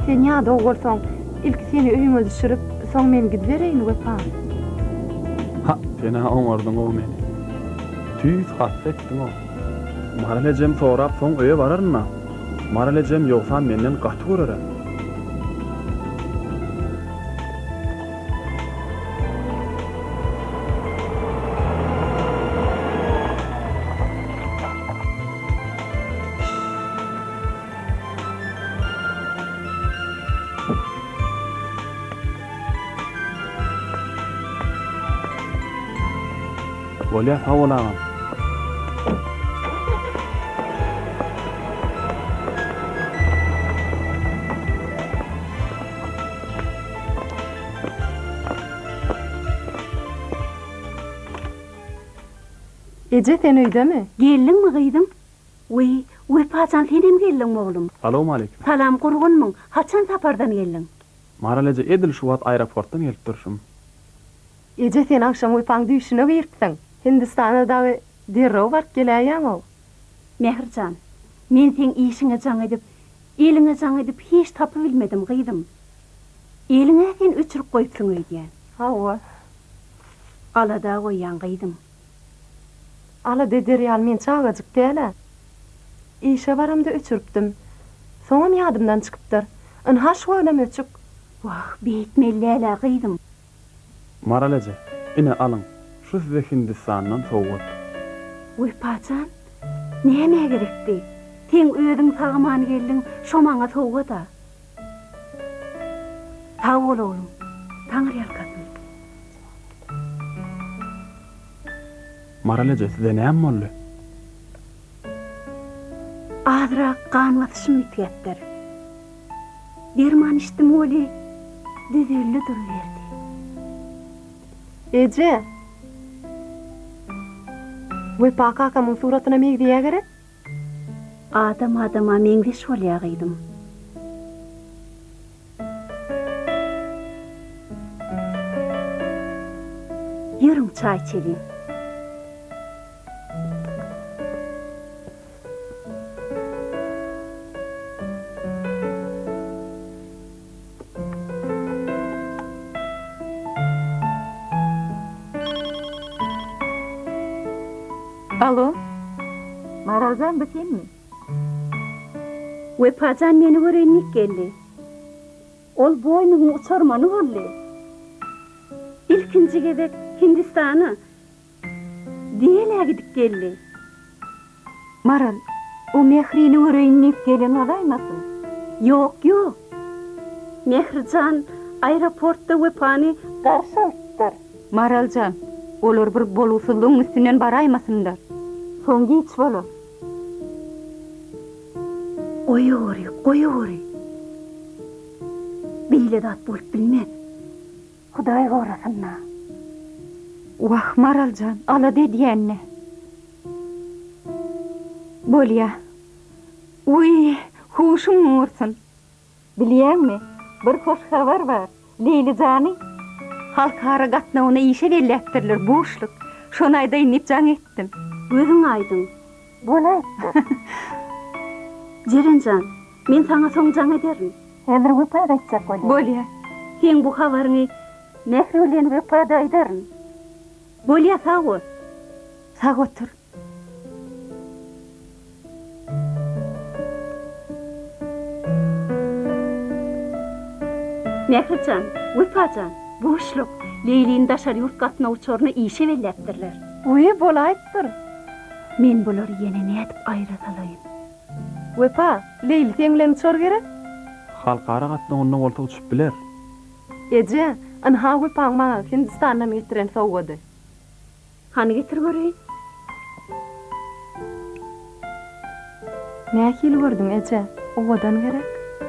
Sen ýadaw bolsaň, ilki seni öýüňe düşürip, soň men gidibereýin, Wepa. Ha, sen-ä oňardyň-ow meni. Tüýs hassa etdiň-ow. Maral ejem sorap soň öýe bararyn-a. Maral ejem ýogsam menden gaty görer-ä. Bolýa sag bol agam. Eje sen öýdemi? Geldiňmi gyzym? Wiý, Wepa jan senem geldiňmi oglum? Salowmaleýkim. Salam gurgunmyň? Haçan sapardan geldiň? Maral eje edil şu wagt aeroportdan gelip durşum. Eje sen agşam Wepaň düýşüne giripsiň. Hindistana dagy derrew baryp geläýýäň-ow. Mähri jan, men seň işiňe jaň edip, eliňe jaň edip hiç tapybilmedim gyzym. Eliň-ä sen öçürip goýupsyň öýdýän. Hawa. Alada goýýaň gyzym. Alada eder ýaly men çagajyk däl-ä. Işe baramda öçüripdim. Soňam ýadymdan çykypdyr. Ynha şu wagtam öçük. Wah, beýtmeli däl-ä gyzym. Maral eje, ine alyň, şu size Hindistandan sowgat. Wepa jan, nämä gerekdi? Seň özüň sag-aman geldiň, şo maňa sowgat-a. Sag bol oglum, Taňryýalkasyn. Maral eje, size näme boldy? Azrak gan basyşym üýtgäpdir. Derman içdim weli, düzeldi duruberdi. Eje! Wepa kakamyň suratyna megzeýä gerek? Adam adama meňzeş bolýa gyzym. Ýörüň çaý içeliň. Alo. Maraljan bu senmi? Wepajan meni göreýin diýip geldi. Ol Boýnuň uçarmany boldy. Ilkinji gezek Hindistana Delä gidip geldi. Maral, o Mährini göreýin diýip gelen bolaýmasyn? Ýok, ýok. Mährijan aeroportda Wepany garşy alypdyr. Maral jan, olar bir bolgusyzlygyň üstünden baraýmasynlar. Soň giç bolar. Goýaweri, goýaweri. Beýle zat bolup bilmez. Hudaý gorasyn-da. Wah, Maral jan, alada edýän-dä. Bolýa. Wiý, huşuň gursun. Bilýäňmi, bir hoş habar bar. Leýli jany halkara gatnawyna işe belläpdirler, buşluk. Şony aýdaýyn diýip jaň etdim. Gözüň aýdyň. Bolaýypdyr. Jeren jan, men saňa soň jaň ederin. Häzir Wepa gaýtjak bolýar. Bolýa. Seň bu habaryňy Mähri bilen Wepa-da aýdaryn. Bolýa, sag bol. Sag otur. Mähri jan, Wepa jan, buşluk, Leýlini daşary ýurt gatnaw uçaryna işe belläpdirler. Wiý, bolaýypdyr. Men bulary ýene nädip aýra salaýyn? Wepa, Leýli seň bilen uçar gerek? Halkara gatnawynda bolsa uçup biler. Eje, ynha Wepaň maňa Hindistandan getiren sowgady. Hany getir göreýin. Nähili gördüň eje, owadan gerek?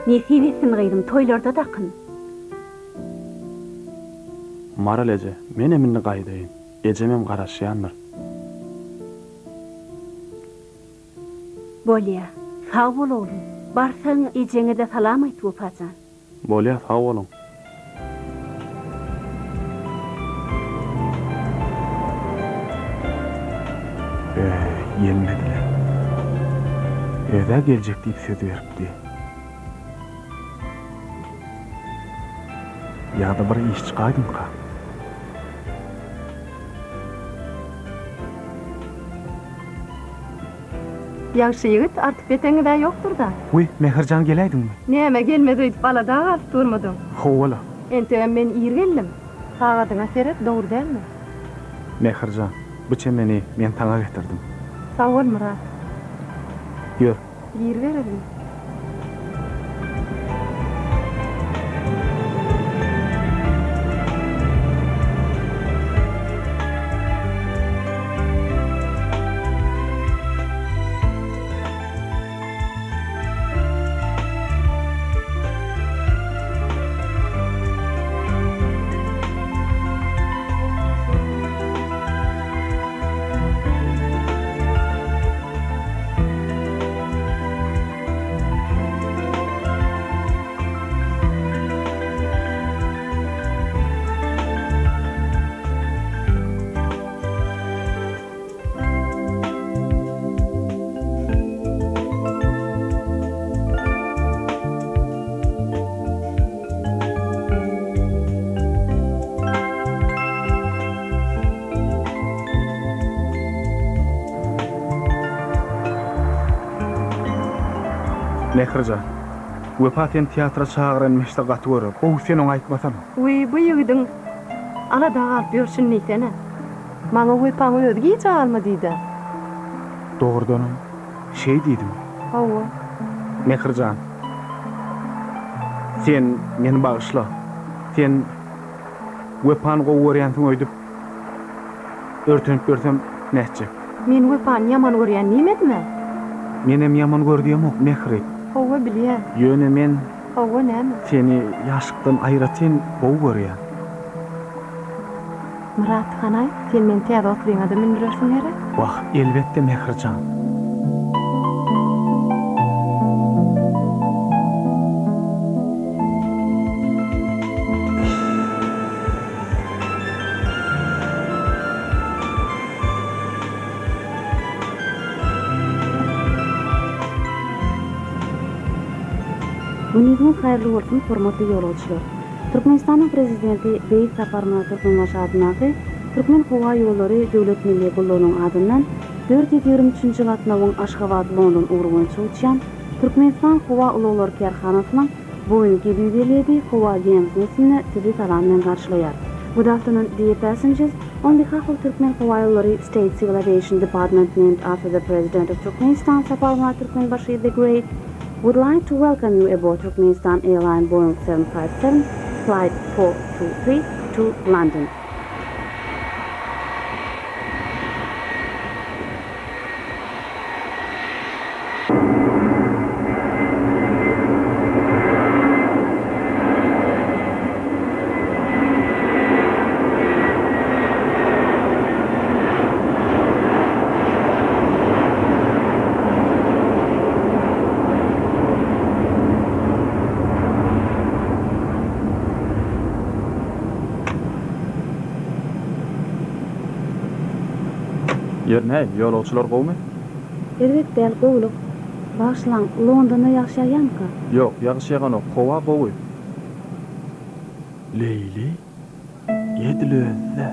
Nesip etsin gyzym, toýlarda dakyn. Maral eje, menem indi gaýdaýyn, ejemem garaşýandyr. Bolýa, sag bol oglum. Barsaň ejeňe-de salam aýt Wepajan. Bolýa sag boluň. Eý, gelmediler. Öz-ä geljek diýip söz beripdi. Ýa-da bir iş çykaýdymyka? Ýagşy ýigit, artyp-beteňiz-ä ýokdur-da? Wiý, Mähirjan geläýdiňmi? Näme, gelmez öýdüp alada galyp durmadyň? Hawa-la. Entegem men ir geldim. Sagadyňa seret, dogry dälmi? Mähirjan, bu çemeni men saňa getirdim. Sag bol, Myrat. Ýör. Giribereliň. Mährijan, Wepa seni teatra çagyran meşde gaty görer. Gowy sen oňa aýtmasana. Wiý, bu ýigidiň alada galyp ýörşüni diýsene. Maňa Wepaň özi gijä galma diýdä. Dogrudanam, şeý diýdimi? Hawa. Mährijan, sen meni bagyşla. Sen Wepany gowy görýänsiň öýdüp, örtenip ýörsem nätjek? Men Wepany ýaman görýän diýmedim-ä. Menem ýaman gör diýemok, Mähri. Hawa, bilýän. Ýöne men. Hawa, näme? Seni ýaşlykdan aýratyn gowy görýän. Myrat, hanaý, sen meni täze otlyňa-da mündürersiň gerek? Wah, elbetde, Mähri jan. Günüňiz haýyrly bolsun, hormatly ýolagçylar! Türkmenistanyň Prezidenti Beýik Saparmyrat Türkmenbaşy adyndaky Türkmenhowaýollary döwlet milli gullugynyň adyndan 423-nji gatnawyň Aşgabat-London ugry boýunça uçýan Türkmenistan howa ulaglary kärhanasynyň Boeing 757 howa gämisiniň üstünde sizi salam bilen garşylaýar. Good afternoon, dear passengers. On behalf of Türkmenhowaýollary State Civil Aviation Department named after the President of Turkmenistan Saparmyrat Türkmenbaşy the Great, would like to welcome you aboard Turkmenistan Airline Boeing 757 Flight 423 to London. Ýeri näl, ýolagçylar gowumy? Erbet däl, gowulyk. Bagyşlaň, Londonda ýagyş ýagýamyka? Ýok, ýagyş ýaganok, howa gowy. Leýli? Edil özi-dä.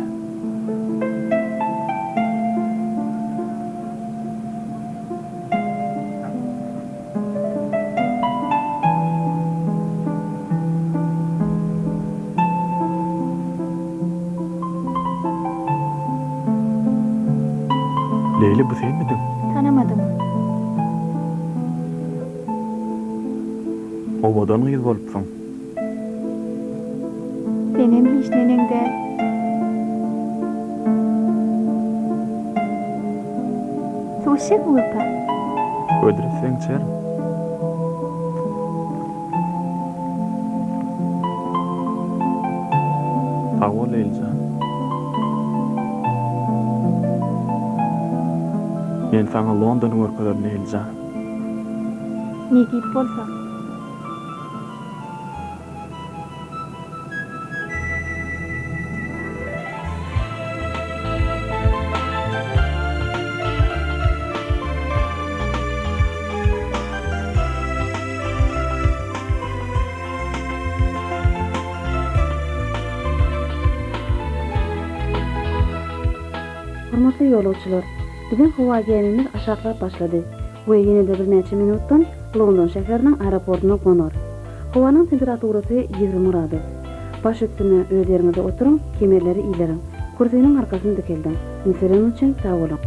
Leýli bu senmidiň? Tanamadym. Owadan gyz bolupsyň. Senem hiç neneň däl. Suw içjekmi Wepa? Hödür etseň içerin. Sag bol Leýlijan. Men saňa Londony görkezerin Leýlijan. Nesip bolsa. Hormatly ýolagçylar, biziň howa gämimiz aşaklap başlady we ýene-de birnäçe minutdan London şäheriniň aeroportuna gonar. Howanyň temperaturasy 20 gradus. Baş üstüne öz ýeriňizde oturyň, kemerleri ileriň, kürsiniň arkasyny dikeldiň. Üns bereniňiz üçin sag boluň.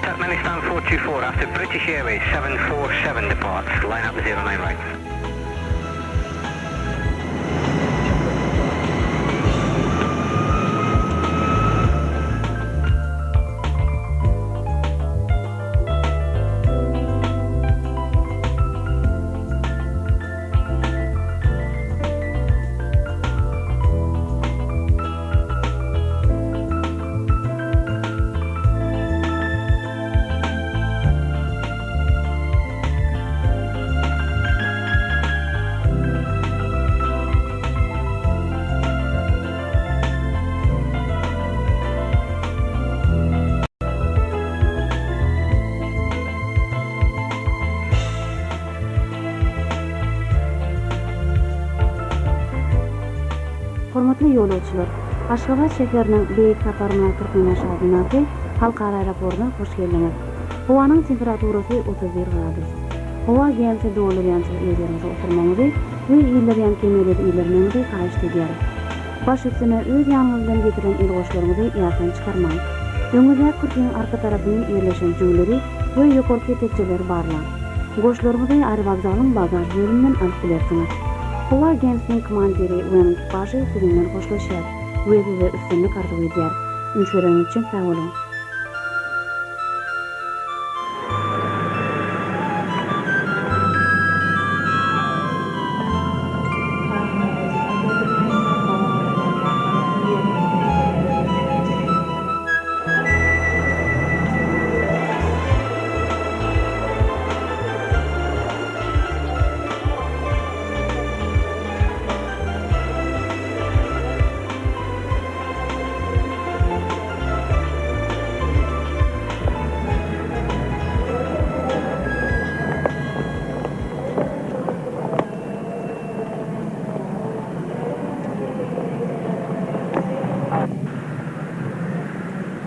Turkmenistan 424 after British Airways 747 departs, line up 09 right. Hormatly ýolagçylar! Aşgabat şäheriniň Beýik Saparmyrat Türkmenbaşy adyndaky Halkara aeroportuna hoş geldiňiz. Howanyň temperaturasy 31 gradus. Howa gämisi doldurýança öz ýeriňizde oturmagyňyzy we ildirýän kemeleri ildirmegiňizi haýyşt edýäris. Baş üstüne öz ýanyňyz bilen getiren el goşlaryňyzy ýatdan çykarmaň. Öňüňizdäki kürsiniň arka tarapyndan ýerleşen jübüleri we ýokarky tekjeleri barlaň. Goşlaryňyzy aerowokzalyň bagaž bölüminden alyp bilersiňiz. Howa gämisiniň komandiri we onuň ekipažy siziň bilen hoşlaşýar we size üstünlik arzuw edýär. Üns bereniňiz üçin sag boluň!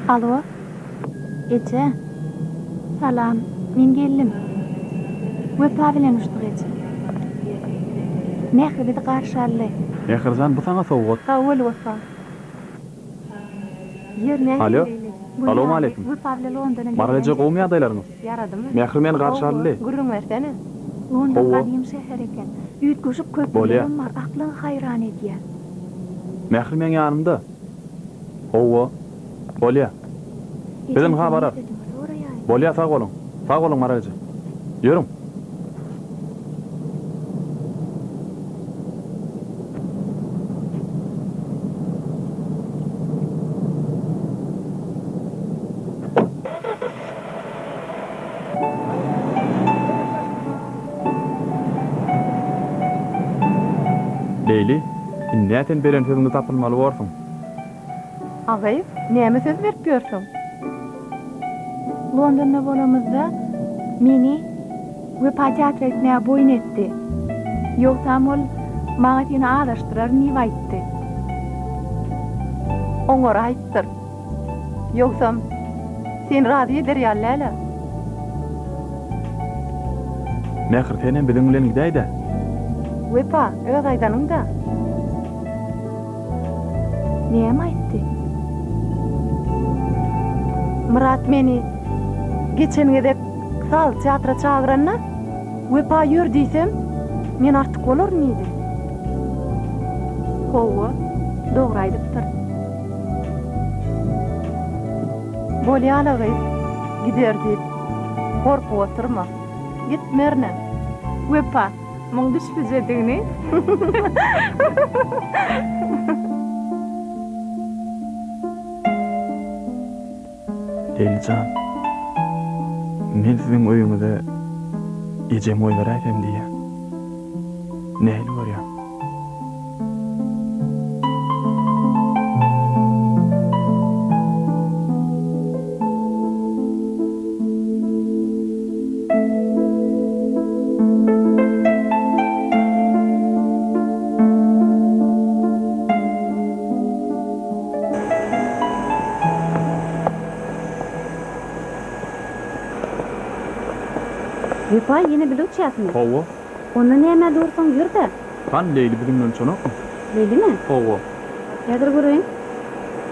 Alo, eje. Salam, men geldim. Wepa bilen uçduk eje. Mähri bizi garşy aldy. Mährijan, bu saňa sowgat. Sag bol, Wepa. Ýer nähili Alo. Leýli? Gül ýaly, Salowmaleýkim. Wepa bilen Londona Maral eje gelýänçä gowumy ýagdaýlaryňyz? Ýaradymy? Mähri meni garşy Hawa, aldy. gürrüň bersene. London Hawa. gadym şäher eken. Üýtgeşik Bolýa. köprülerem bar, aklyňy haýran edýär. Mähri meň ýanymda. Hawa. Bolýa. Biz Ejem ynha seniň bararys. sözüňi soraýaýyn. Bolýa sag boluň. Sag boluň Maral eje. Ýörüň. Leýli, indi-ä sen beren sözüňde tapylmaly borsuň. A gyz, näme söz berip ýörsüň? Londonda bolamyzda meni Wepa teatra gitmäge boýun etdi. Ýogsam ol maňa seni azaşdyraryn diýip aýtdy. Oňaraýypdyr. Ýogsam, seni razy eder ýaly däl-ä. Mähir, senem biziň bilen gidäý-dä. Wepa, öz aýdanyň-da. Näme aýtdy? Myrat meni geçen gezek saz teatra çagyranda, Wepa ýör diýsem, men artyk bolaryn diýdi. Hawa, dogry aýdypdyr. Bolýa-la gyz, gider diýip, gorkup oturma. Gitmerinem. Wepa, Muň düşbüjedigini. Leýli jan, men siziň öýüňize ejemi goýberäýsem diýýän. Nähili görýäň? Wepa, ýene bile uçýasmy? Hawa. Onda nämä dursuň, ýür-de. Hany, Leýli biziň bilen uçanokmy? Leýlimi? Hawa. Häzir göreýin.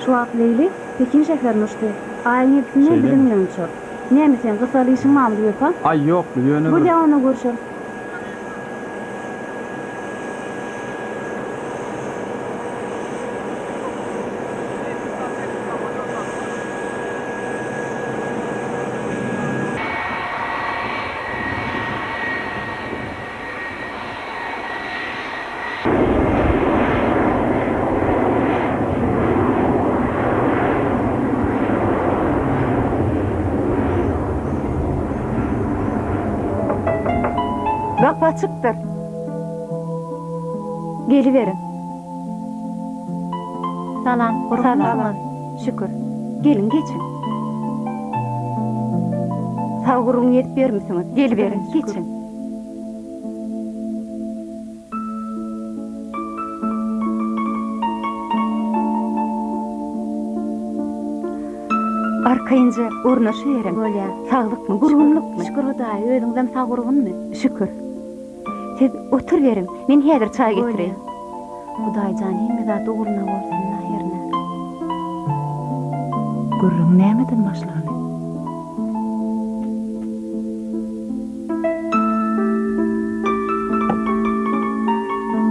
Şu wagt Leýli Pekin şäherine uçdy. Aýyň ýedisinde Şeýlemi? biziň bilen uçar. Näme seň gyssaly işiň barmydy Wepa? Aý, ýokly, ýöne bir. Bolýa onda görşeris. Gapy açykdyr. Geliberiň. Salam, Salam. Şükür. Geliň, geçiň. Sag gurruň ýetip ýörmüsiňiz? Geliberiň, geçiň. Arkaýynja ornaşyberiň. Bolýa. Saglykmy, gurgunlykmy? Şükür Hudaýa, özüňizem sag-gurgunmy? Şükür. Siz oturyberiň, men häzir çaý getireýin. Bolýa. Hudaýjan hemme zat ugruna bolsun-da hernä. Gürrüň nämeden başlaly?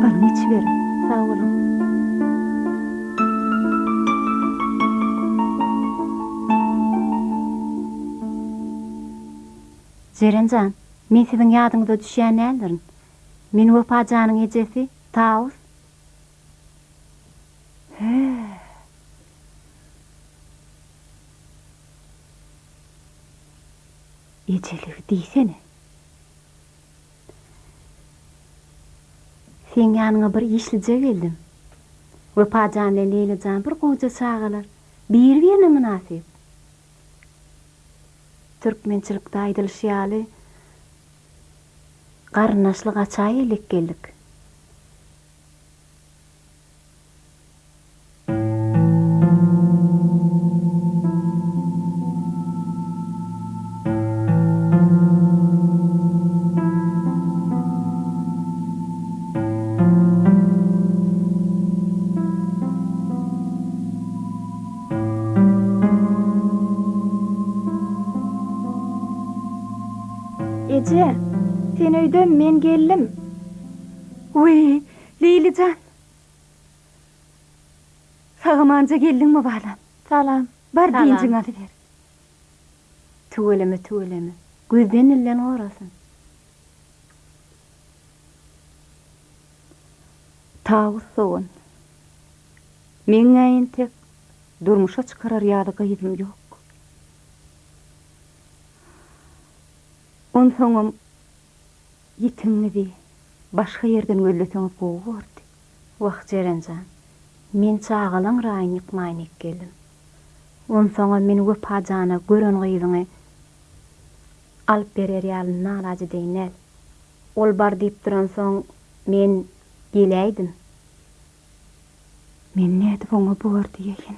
Alyň içiberiň. Sag boluň. Jeren jan, men siziň ýadyňyza düşýän däldirin. Men Wepa janyň ejesi, Tawus. Hä. Ejeligi diýsene. Seň ýanyňa bir işlije geldim. Wepa jan bilen Leýla jan bir gowja çagalar. Biri-birine mynasyp. Türkmençilikde aýdylyşy ýaly, garyndaşly gaçaýelek geldik. Eje, sen öýdemi, men geldim. Wiý, Leýli jan! Sag-amanja geldiňmi, balam? Salam. Bar, dynjyňy alyber. Tüweleme, tüweleme. Gözden-dilden gorasyn. Tawus dogan. Meň-ä entek durmuşa çykarar ýaly gyzym ýok. Onsoňam ýitigiňizi başga ýerden gözleseňiz gowy bordy. Wah, Jeren jan, men çagalaň raýyny ýykmaýyn diýip geldim. Onsoňam men Wepa jana gören gyzyňy alyp berer ýaly nalaç edeýin däl. Ol bar diýip duransoň, men geläýdim. Men nädip oňa bor diýeýin?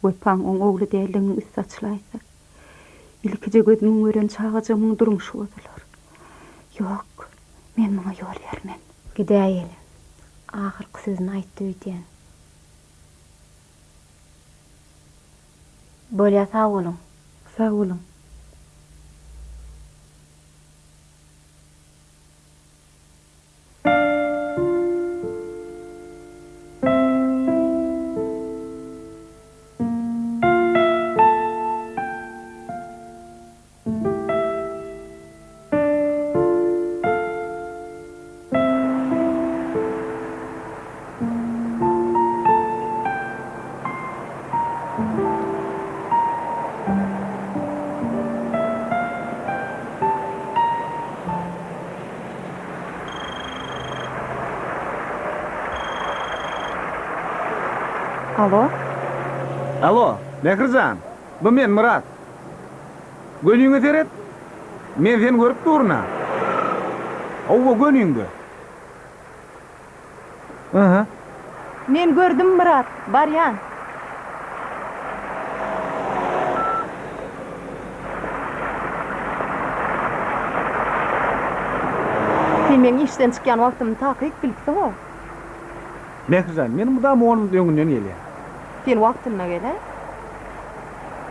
Wepaň oň ogly däldiginiň üsti açylaýsa, ilkije gözümiň gören çagajygymyň durmuşy bozular. Ýok, men muňa ýol bermen. Gidäýeli. Ahyrky sözüni aýtdy öýdýän. Bolýa sag boluň. Sag boluň. Alo? Alo, Mähri jan, bu men, Myrat. Göniňe seret, men seni görüp durun-a. Hawa, göniňde. Yhy. Men gördüm Myrat, barýan. Sen meň işden çykýan wagtymy takyk bilipsiň-ow. Mährijan, men mydama on minut öňünden gelýän. Sen wagtynda gel-ä.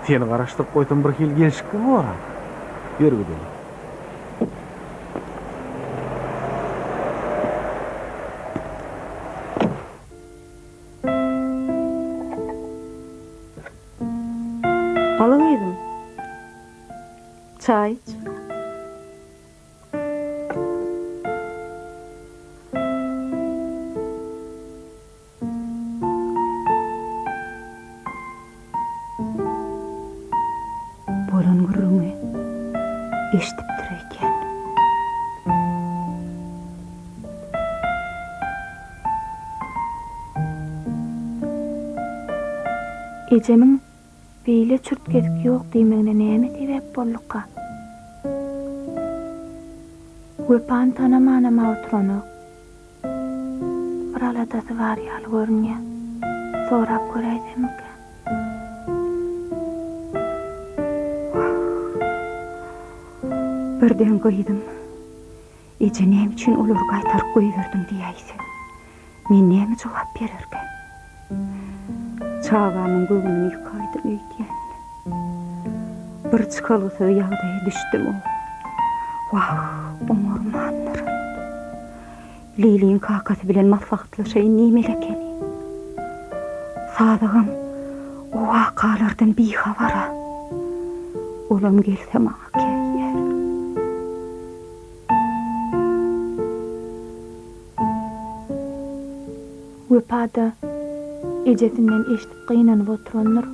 Seni garaşdyryp goýsam birhili gelşiksiz bor-a. Ýör gideli. Al gyzym. Çaý iç. Bolan gürrüňi eşidipdir öýdýän. Ejemiň beýle çürt-kesik ýok diýmegine näme sebäp bolduka? Wepany tanamanam-a oturanok. Bir aladasy bar ýaly görünýär. Sorap göräýsemmikä? Birden gyzym, Eje näme üçin olary gaýtaryp goýberdiň diýäýse, men näme jogap bererkäm? Çagamyň göwnüni ýykaýdym öýdýän. Bir çykalgasyz ýagdaýa düşdüm-ow. Wah, oňarmandyryn. Leýliň kakasy bilen maslahatlaşaýyn diýmeli ekeni. Sadygam o wakalardan bihabar-a. Olam gelse maňa käýýär. Wepa-da ejesinden eşidip gynanyp oturandyr.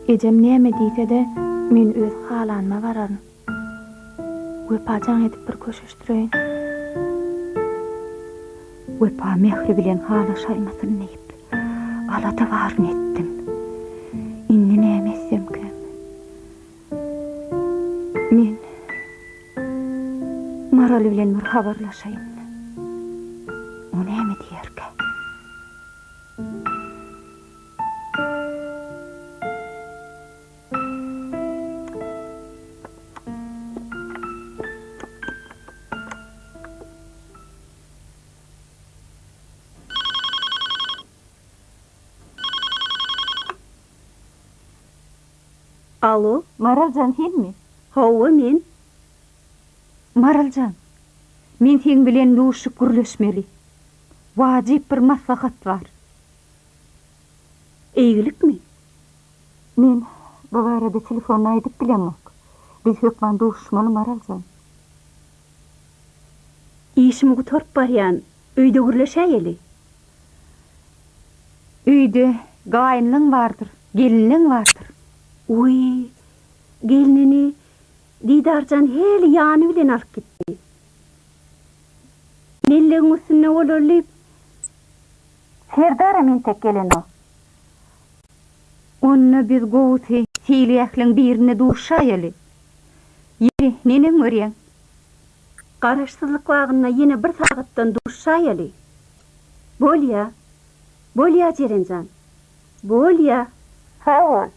Ejem näme diýse-de, men öz halanyma bararyn. Wepa jaň edip bir köşeşdireýin. Wepa Mähri bilen halaşaýmasyn diýip, alada baryny etdim. Indi näme etsemkäm? Men Maral bilen bir habarlaşaýyn. O näme diýerkä? Alo. Maral jan senmi? Hawa men. Maral jan, men seň bilen duşup gürleşmeli. Wajyp bir maslahat bar. Eýgilikmi? Men bu barada telefonda aýdyp bilemok. Biz hökman duşuşmaly Maral jan. Işimi gutaryp barýan, öýde gürleşäýeli. Öýde gaýynlaň bardyr, gelinleň bardyr. Wiý, gelnini Didarjan häli ýany bilen alyp gitdi. Mellegiň üstünde bolar diýip, Serdaram entek gelenok. Onda biz gowusy seýilgähleň birinde duşaýaly. Ýeri, neneň görýäň? Garaşsyzlyk bagynda ýene bir sagatdan duşaýaly. Bolýa. Bolýa, Jeren jan. Bolýa. Sag bol.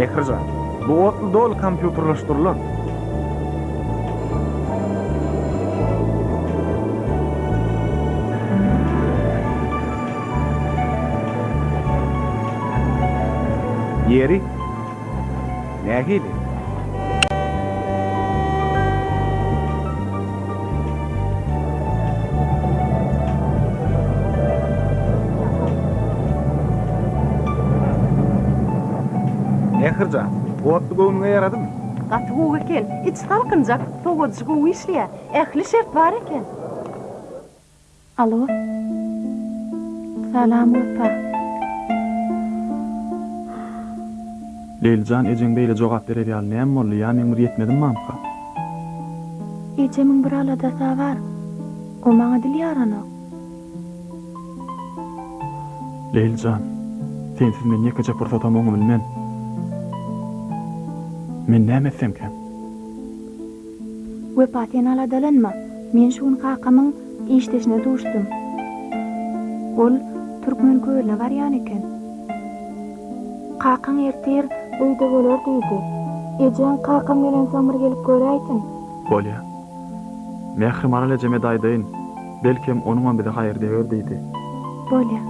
Mährijan, bu otly doly kompýuterleşdirilen. Ýeri, nähili? Mährijan, otly göwnüňe ýaradymy? Gaty gowy eken. Içi salkynjak, sowadyjy gowy işleýär. Ähli şert bar eken. Alo. Salam Wepa. Leýlijan ejeň beýle jogap berer ýaly näme boldy ýa meň bir ýetmezim bamyka? Ejemiň bir aladasa bar. O maňa dil ýaranok. Leýlijan, sensiz men ýekeje pursatam oňa bilmen. Men näme etsemkäm? Wepa sen aladalanma, men şu gün kakamyň işdeşine duşdum. Ol Türkmen kölüne barýan eken. Kakaň ertir öýde bolar diýdi. Ejeň kakam gelensoň bir gelip göräýsin. Bolýa. Mähri Maral ejeme-de aýdaýyn. Belkem, onuňam bize haýry deger diýdi. Bolýa.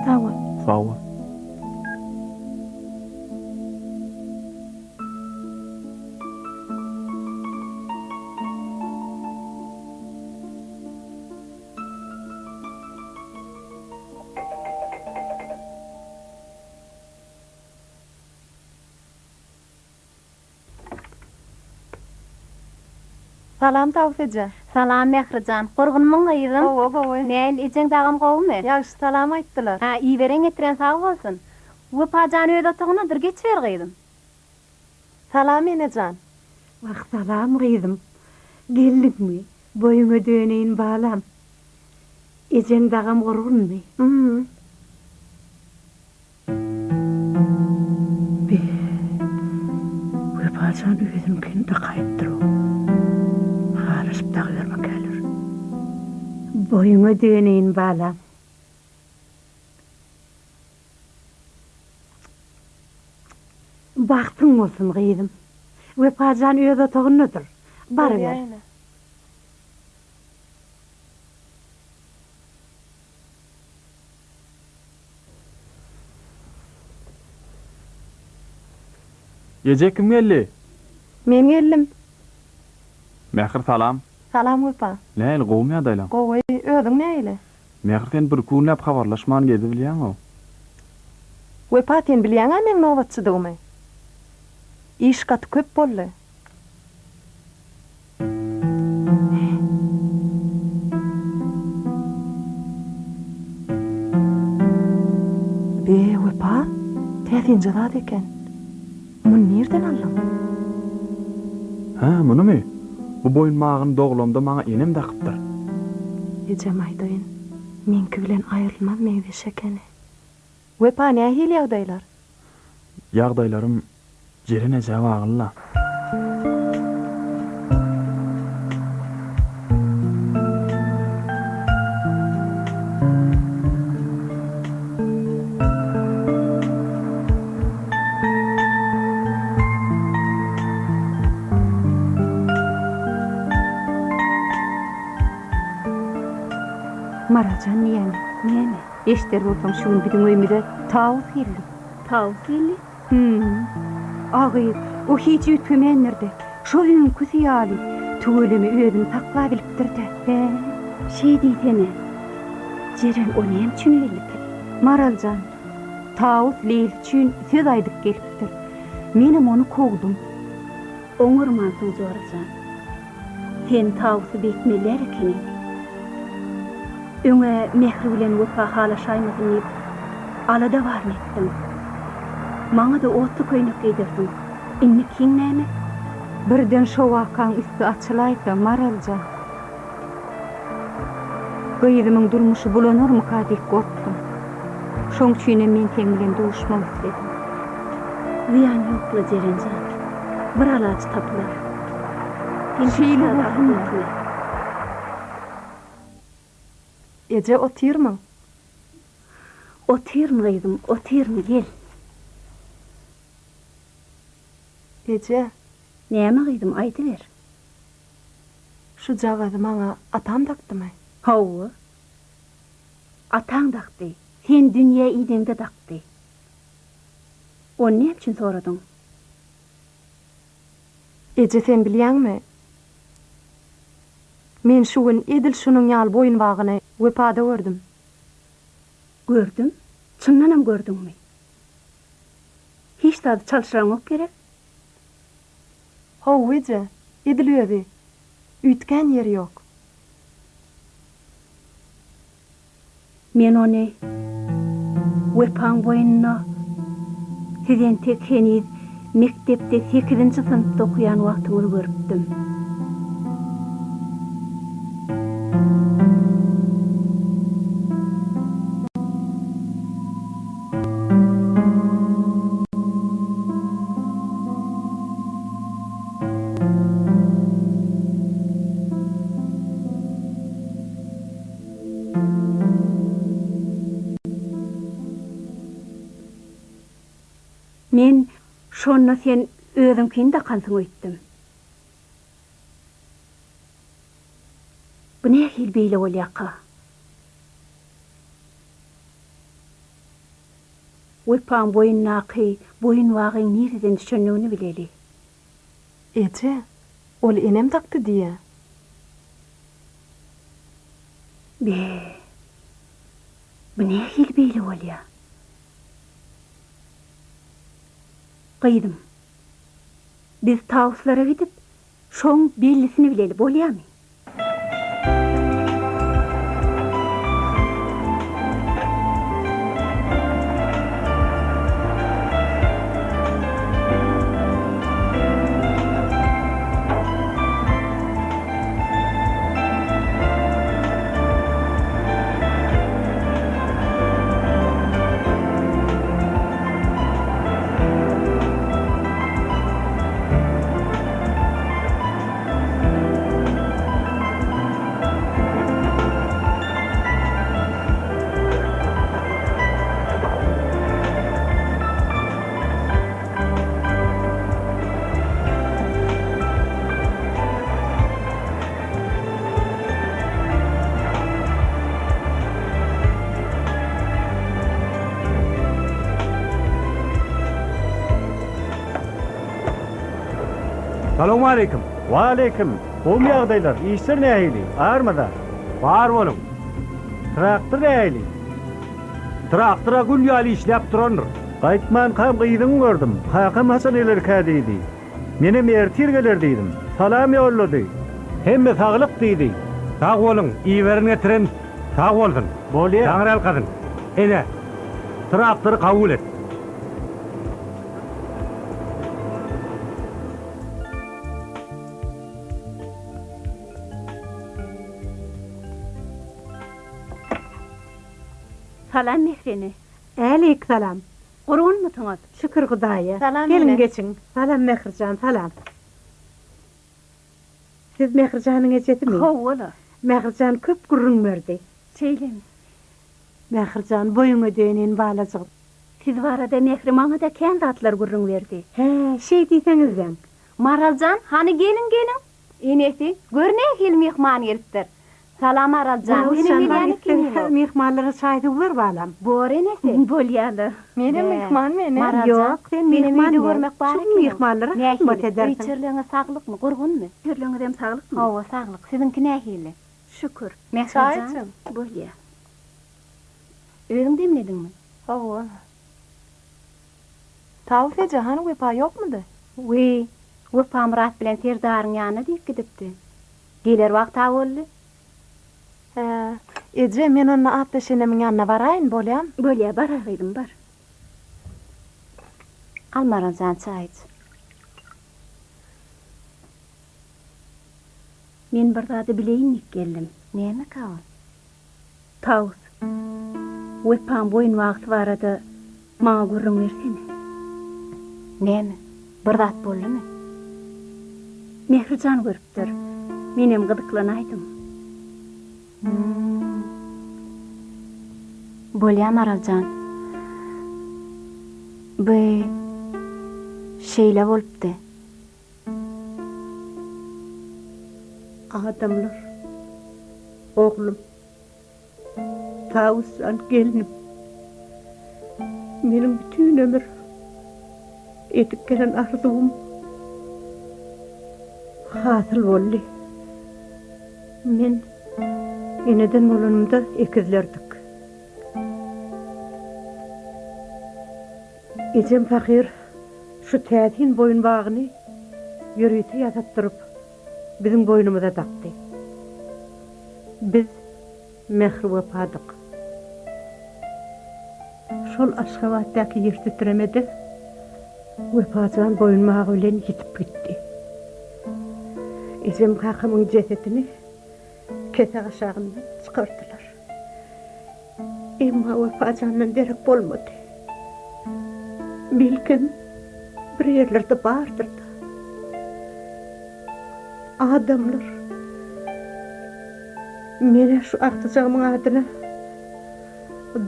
Sag bol. Sag bol. Salam Tawus eje. Salam Mährijan. Gurgunmyň gyzym? Gowy gowy. Näl, ejeň dagam gowumy? Ýagşy salam aýtdylar. Ha, iberen getiren sag bolsun. Wepa jan öz otagyndadyr, geçiber gyzym. Salam enejan. Wah salam gyzym. Geldiňmi? Boýuňa döneýin balam. Ejeň dagam gurgunmy? Hum. Be, Wepa jan özüniňkini dakaýypdyr-ow. Halaşyp dagybermekäler. Boýuňa döneýin, balam. Bagtyň bolsun, gyzym. Wepa jan öz otagyndadyr. Baryber. Eje kim geldi? Men geldim. Mähir salam. Salam Wepa. Nähili gowumy ýagdaýlaň? Gowy, özüň nähili? Mähir sen birki günläp habarlaşman gezibilýäňow. Wepa sen bilýäňä meň nobatçydygymy? Iş gaty köp boldy. Be, Wepa, täsinje zat eken. Muny nirden aldyň? Hä, munymy? Bu boýunbagyny doglamda maňa enem dakypdyr. Ejem aýdaýyn, meňki bilen aýrylmaz meňzeş ekeni. Wepa, nähili ýagdaýlar? Ýagdaýlarym Jeren ejä bagly-la. Maraljan diýýämi? Näme? Eşder bolsaň şu gün biziň öýümize Tawus geldi. Tawus geldi? Hüm. A gyz, o hiç üýtgemändir-de. Şo öňküsi ýaly, tüweleme özüni saklabilipdir-dä. Hä, şeý diýsene. Jeren o näme üçin geldikä? Maral jan, Tawus Leýli üçin söz aýdyp gelipdir. Menem ony kowdum. Oňarmansyň jora jan. Sen Tawusy beýtmeli däl ekeniň. Öň-ä Mähri bilen Wepa halaşaýmasyn diýip, alada baryny etdiň. Maňa-da otly köýnek geýdirdiň. Indikiň näme? Birden şo wakaň üsti açylaýsa, Maral jan. Gyzymyň durmuşy bulanarmyka diýip gorkdum. Şoň üçinem men seň bilen duşmak isledim. Zyýany ýok-la, Jeren jan. Bir alaç tapylar. Sen hiç Şeýle zady bolsun-da. alada etme. Eje, otyrmyň? Otyryn, gyzym, otyryn, gel. Eje. Näme, gyzym, aýdyber. Şujagazy maňa atam dakdymy? Hawa. Ataň dakdy. Sen dünýä ineňde dakdy. Ony näme üçin soradyň? Eje sen bilýäňmi? Men şu gün edil şunuň ýaly boýunbagyny Wepada gördüm. Gördüm? Çyndanam gördüňmi? Hiç zady çalşyraňok gerek? Hawa eje, edil özi. Üýtgän ýeri ýok. Men ony Wepaň boýnuna siz entek heniz mekdepde sekizinji synpda okaýan wagtyňyz görüpdim. Men şonda sen özüňkini dakansyň öýtdüm. beýle bolýaka? Wepaň boýundaky boýunbagyň nireden düşendigini bileli. Eje, ol enem dakdy diýýä. Be, bu nähili beýle bolýa? Gyzym, biz Tawuslara gidip, şoň bellisini bileli, bolýamy? Salowmaleýkim. Waleýkim. Gowmy ýagdaýlar? Işler nähili? Barmy-da? Bar boluň. Traktor nähili? Traktor-a gül ýaly işläp durandyr. Gaýtmankam gyzyňy gördüm. Kakam haçan gelerkä diýdi. Menem ertir geler diýdim. Salam ýollady. Hemme saglyk diýdi. Sag boluň, iberen getiren sag bolsun. Bolýa. Taňryýalkasyn. Ene, traktory kabul et. Salam Mähri ene. Äleýk salam. Gurgunmysyňyz? Şükür Hudaýa. Salam Geliň ene. geçiň. Salam Mährijan, salam. Siz Mährijanyň ejesimi? Hawa-la. Mährijan köp gürrüň berdi. Şeýlemi? Mährijan, boýuňa döneýin balajygym. Siz barada Mähri maňa-da kän zatlar gürrüň berdi. Hä, şeý diýseňizläň. Maraljan, hany geliň, geliň. Enesi, gör nähili myhman gelipdir. Salam Maraljan, senem gelýän ekeniň-ow. Myhmanlara çaý-suw ber balam. Bor enesi. Bolýa-la. Menem myhman menem. Maraljan, Ýok, sen senem myhman öýde däl. görmek bar Şu ekeniň. myhmanlara hyzmat Nähili, edersiň. öý-çerleňiz saglykmy, gurgunmy? Çerleňizem saglykmy? Hawa, saglyk. Siziňki nähili? Şükür. Çaý Mährijan. içiň. Bolýa. Özüň demlediňmi? Hawa. Tawus eje, hany Wepa ýokmudy? Wiý, Wepa Myrat bilen Serdaryň ýanyna diýip gidipdi. Geler wagt-a boldy. Hä, eje, men onda Atdaş enemiň ýanyna baraýyn, bolýamy? Bolýa, bar gyzym, bar. Al Maral jan, çaý iç. Men bir zady bileýin diýip geldim. Nämekä ol? Tawus, Wepaň boýunbagysy barada maňa gürrüň bersene. Näme, bir zat boldumy? Mährijan görüpdir. Menem gyzyklanaýdym. Hum. Bolýa Maral jan. Bu şeýle bolupdy. Adamlar, oglum, Tawusjan gelnim, meniň bütin ömür edip gelen arzuwym hasyl boldy. Men eneden bolanymda ekizlerdik. Ejem pahyr şu täsin boýunbagyny ýörite ýasatdyryp, biziň boýnumyza dakdy. Biz mähir-wepadyk. Şol Aşgabatdaky ýertitremede Wepajan boýunbagy bilen ýitip gitdi. Ejem kakamyň jesedini kesek aşagyndan çykardylar. Emma Wepajandan derek bolmady. Belkem, bir ýerlerde bardyr-da. Adamlar, men-ä şu agtyjagymyň adyna,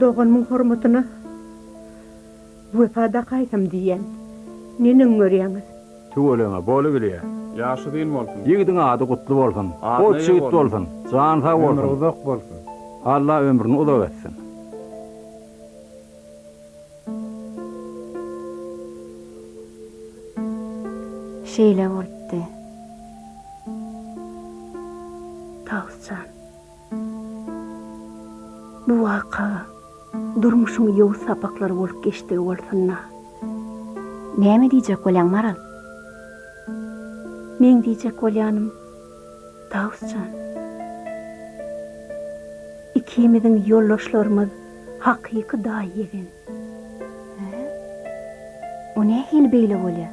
doganymyň hormatyna Wepa dakaýsam diýýän. Neneň görýäňiz? Tüweleme, bolubilýä. Ýaşy uzyn bolsun. Ýigidiň ady gutly bolsun. Adyna Goç eýe ýigit bolsun. bolsun. Jany sag bolsun. Ömri uzak bolsun. Alla ömrüni uzak etsin. Şeýle bolupdy. Tawus jan. Bu waka durmuşyň ýowuz sapaklary bolup geçdigi bolsun-da. Näme diýjek bolýaň, Maral? Meň diýjek bolýanym, Tawus jan, ikimiziň ýoldaşlarymyz hakyky daýy-ýegen. Hä? O nähili beýle bolýa?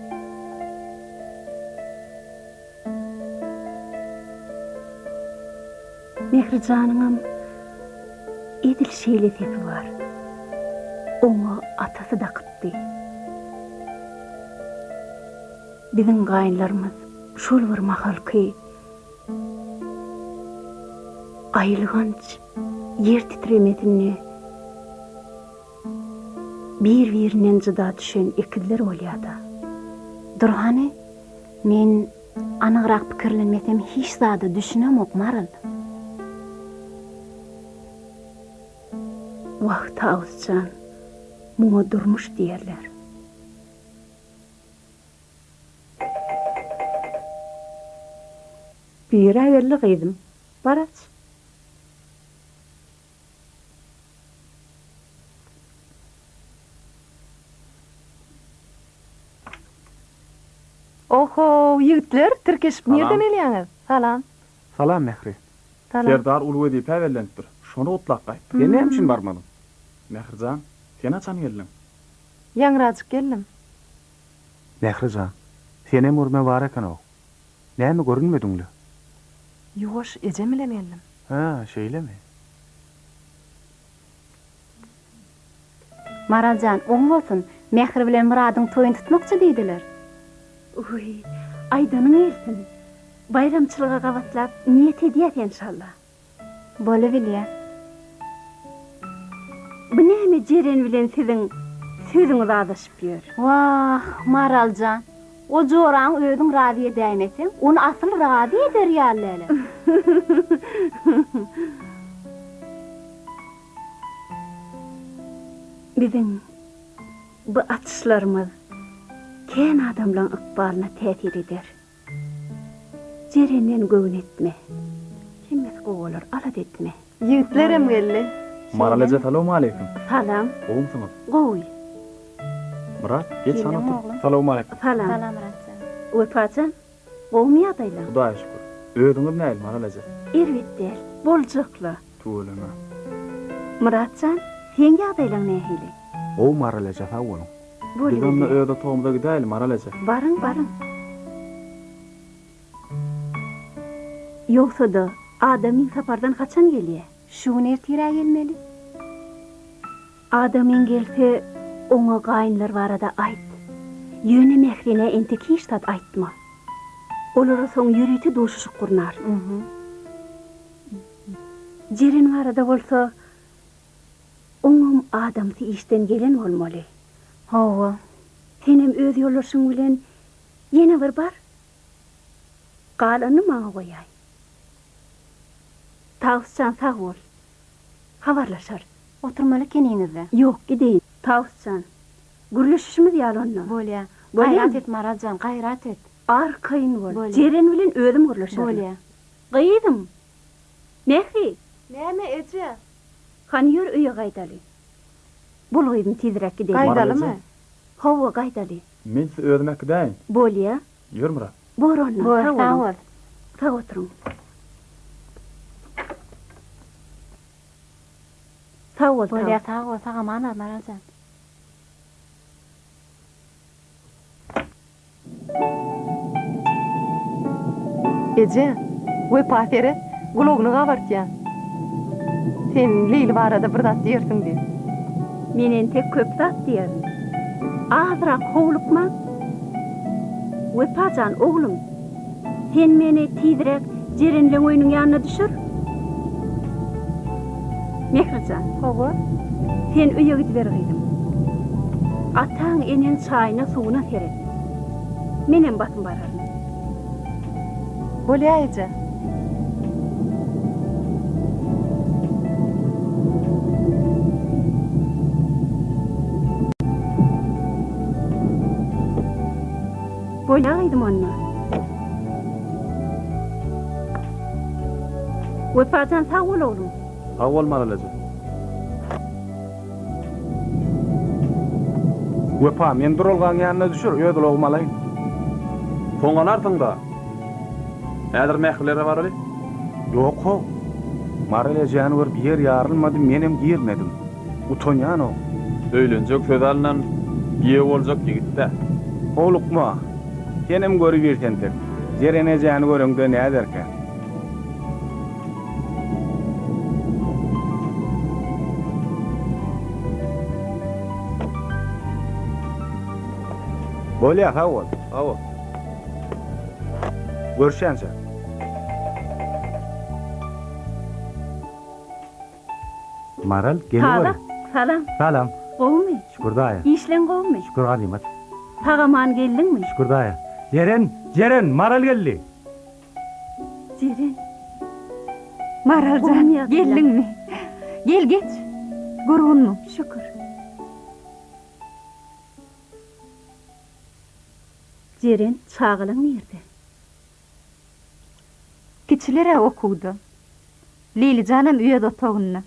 Mährijanyňam edil şeýle sepi bar. Oňa atasy dakypdy. Biziň gaýynlarymyz şol bir mahalky aýylganç ýer titremesinde bir-birinden jyda düşen ekizler bolýa-da. Dur hany, men anygrak pikirlenmesem hiç zada düşünemok, Maral. Wah, Tawus jan, muňa durmuş diýerler. Biri-ä geldi gyzym, bar aç. Oho, ýigitler, tirkeşip nirden gelýäňiz? Salam. Salam, Mähri. Salam. Serdar uly wezipä bellenipdir. Şony gutlap gaýtdyk. Sen näme üçin barmadyň? Mähri jan, sen haçan geldiň? Ýaňrajyk geldim. Mähri jan, senem görme bar eken-ow. Näme görünmediň-le? Ýuwaş, ejem bilen geldim. Hä, şeýlemi? Maral jan, oň bolsun, Mähri bilen Myradyň toýuny tutmakçy diýdiler. Wiý, aýdanyň gelsin. Baýramçylyga gabatlap niýet edýäs enşalla. Bolubilýä. Bu näme Jeren bilen siziň sözüňiz azaşyp ýör. Wah, Maral jan, o joraňy özüň razy edäýmeseň, ony asyl razy eder ýaly däl-ä. Biziň bu açyşlarymyz kän adamlaň ykbalyna täsir eder. Jerenden göwün etme. Hemmesi gowy bolar, alada etme. Ýigitlerem geldi. Maral eje salowmaleýkim. Salam. Gowumsyňyz? Gowy. Myrat, geç hany otur. Salowmaleýkim. Salam. Salam Myratjan. Wepajan, gowumy ýagdaýlaň? Hudaýa şükür. Özüňiz nähili Maral eje? Erbet däl. Boljakla. Tüweleme. Myratjan, seň ýagdaýlaň nähili? Gowy Maral eje sag boluň. Biz onda öz otagymyza gidäýeli, Maral eje. Baryň, baryň. Ýogsa-da, adamyň sapardan haçan gelýä? Şu gün ertir-ä gelmeli. Adamyň gelse, oňa gaýynlar barada aýt. Ýöne Mährinä entek hiç zat aýtma. Olara soň ýörite duşuşyk gurnaryn. Jeren barada bolsa, Oňam adamsy işden gelen bolmaly. Hawa. Senem öz ýoldaşyň bilen ýene bir bar. Galanyny maňa goýaý. Tawus jan sag bol. Habarlaşarys. Oturmaly ekeniňiz-dä. Ýok, gideýin. Tawus jan, gürleşişimiz ýaly onda. Bolýa. Gaýrat et, Maral jan, gaýrat et. Arkaýyn bol. Bolýa. Jeren bilen özüm gürleşerin. Bolýa. Gyzym! Mähri! Näme, eje? Hany ýör öýe gaýdaly. Bol gyzym tizräk gideli. Gaýdalymy? Hawa gaýdaly. Men sizi özüm äkidäýin. Bolýa. Ýör Myrat. Bor onda. Bor, Sag sag boluň. bol. Sag oturyň. Sag bol, Bolýa, sag. sag bol, sag aman gal Maral jan. Eje, Wepa seret, gulagyny gabartýa. Sen Leýli barada bir zat diýersiň diýip. Men entek köp zat diýerin. Azrak howlukma. Wepa jan, oglum, sen meni tizräk Jerenleň öýüniň ýanyna düşür. Mährijan. Hawa. Sen öýe gidiber gyzym. Ataň, eneň çaýyna, suwuna seret. Menem basym bararyn. Bolýa eje. Bolýa gyzym onda. Wepajan sag bol oglum. Sag bol Maral eje. Wepa, meni duralgaň ýanyna düşür, öz ulagymy alaýyn. Soň alarsyň-da. Häzir Mährilere baraly. Ýok-how. Maral ejäni görüp ýer ýarylmady, menem girmedim. Utanýan-ow. Öýlenjek söz alnan, giýew boljak ýigit-dä. Howlukma. Senem görübir tentek. Jeren ejäni göreňde näderkä? Bolýa, sag bol. Sag bol. Görüşýänçä. Maral, geleweri. Sazak, salam. Salam. Gowumy? Şükür daýa. Işleň gowumy? Şükür ganymat. Sag-aman geldiňmi? Şükür daýa. Jeren, Jeren, Maral geldi. Jeren. Maral jan, geldiňmi? Gel geç. Gurgunmy? Şükür. Jeren, çagalaň nirde? Kiçiler-ä okuwda. Leýli janam öz otagynda.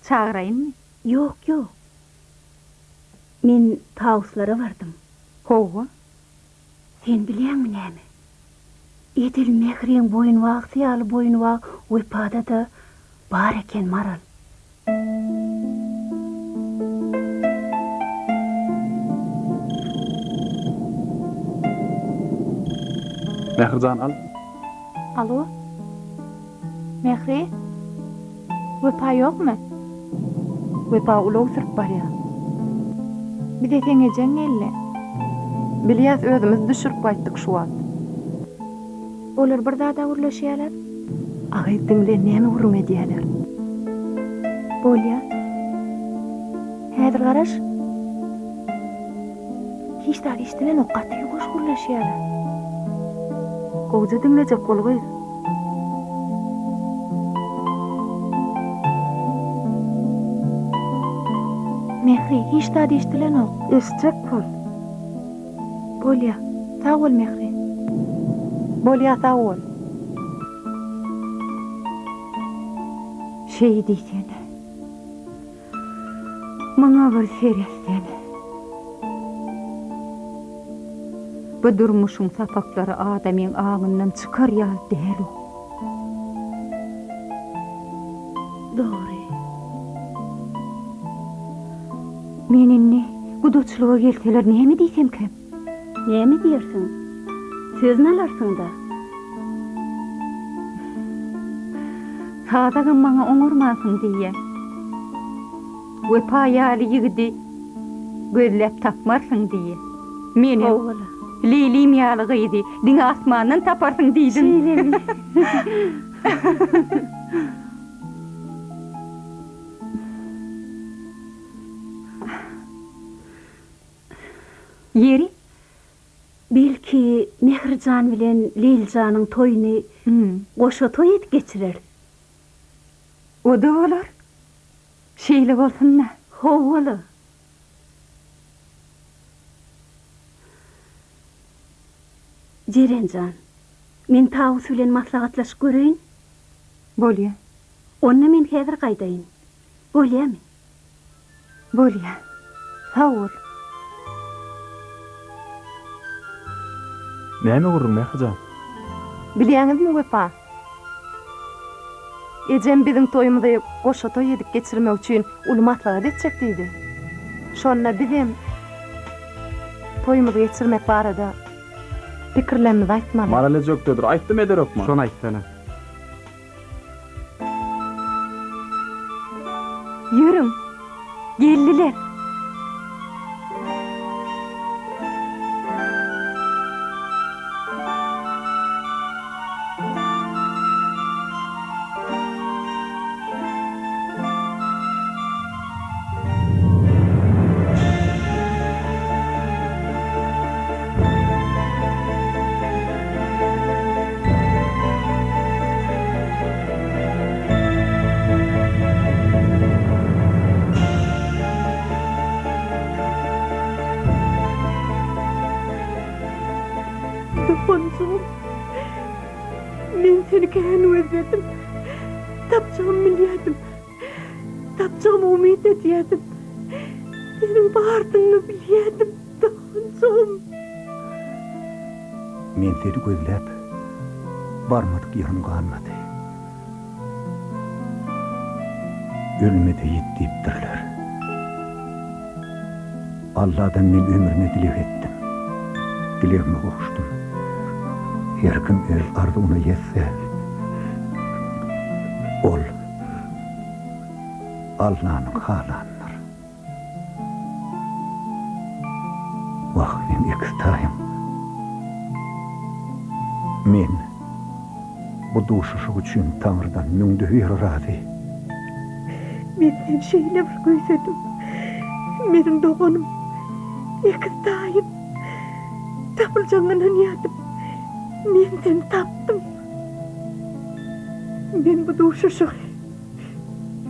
Çagyraýynmy? Ýok, ýok. Men Tawuslara bardym. Howwa. Sen bilýäňmi näme? Edil Mähriň boýunbagsy ýaly boýunbag Wepada-da bar eken, Maral. Mähri jan al. Alo. Mähri. Wepa ýokmy? Wepa ulag sürüp barýar. Bize seň ejeň geldi. Bilýäs özümiz düşürip gaýtdyk şu wagt. Olar bir zada gürleşýäler. Agy diňle näme gürrüň edýäler. Bolýa. Häzir garaş. Hiç zat eşdilenok gaty ýuwaş gürleşýäler. Gowja diňlejek bol gyz. Mähri, hiç zat eşdilenok. Eşitjek bol. Bolýa. Sag bol Mähri. Bolýa sag bol. Şeý diýsene. Muňa bir seretsene. Bu durmuşyň sapaklary adamyň aňyndan çykar ýaly däl-ow. Dogry. Men indi gudaçylyga gelseler näme diýsemkäm? Näme diýersiň? Sözüni alarsyň-da. Sazagam maňa oňarmansyň diýýä. Wepa ýaly ýigidi gözläp tapmarsyň diýýä. Menem Howala. Leýlim ýaly gyzy diňe asmandan taparsyň diýdim. Şeýlemi? Ýeri? Belki, Mährijan bilen Leýlijanyň toýuny goşa toý edip geçireris. O-da bolar. Şeýle bolsun-da. Hawa-la. Jeren jan, men Tawus bilen maslahatlaşyp göreýin. Bolýa. Onda men häzir gaýdaýyn. Bolýamy? Bolýa. Sag bol. Näme gürrüň, Mähri jan? Bilýäňizmi, Wepa? Ejem biziň toýumyzy goşa toý edip geçirmek üçin uly maslahat etjek diýdi. Şonda bizem toýumyzy geçirmek barada pikirlerimizi aýtmaly. Maral eje ökdedir. Aýtdym eder hökman. Şony aýtsana. Ýörüň, geldiler. Doganjygym, men seni kän gözledim. Tapjagymy bilýärdim. Tapjagyma umyt edýärdim. Seniň bardygyňy bilýärdim, doganjygym. Men seni gözläp, barmadyk ýerim galmady. Ölme-de ýit diýipdirler. Alladan men ömrüme dileg etdim. Dilegime gowuşdym. Her kim öz arzuwyna ýetse, ol Allanyň halandyr. Wah, meň ekiz taýym. Men bu duşuşyk üçin Taňrydan müňde bir razy. Men seni şeýle bir küýsedim. Meniň doganym, ekiz taýym. Tapyljagyňa ynanýardym. Men seni tapdym. Men bu duşuşygy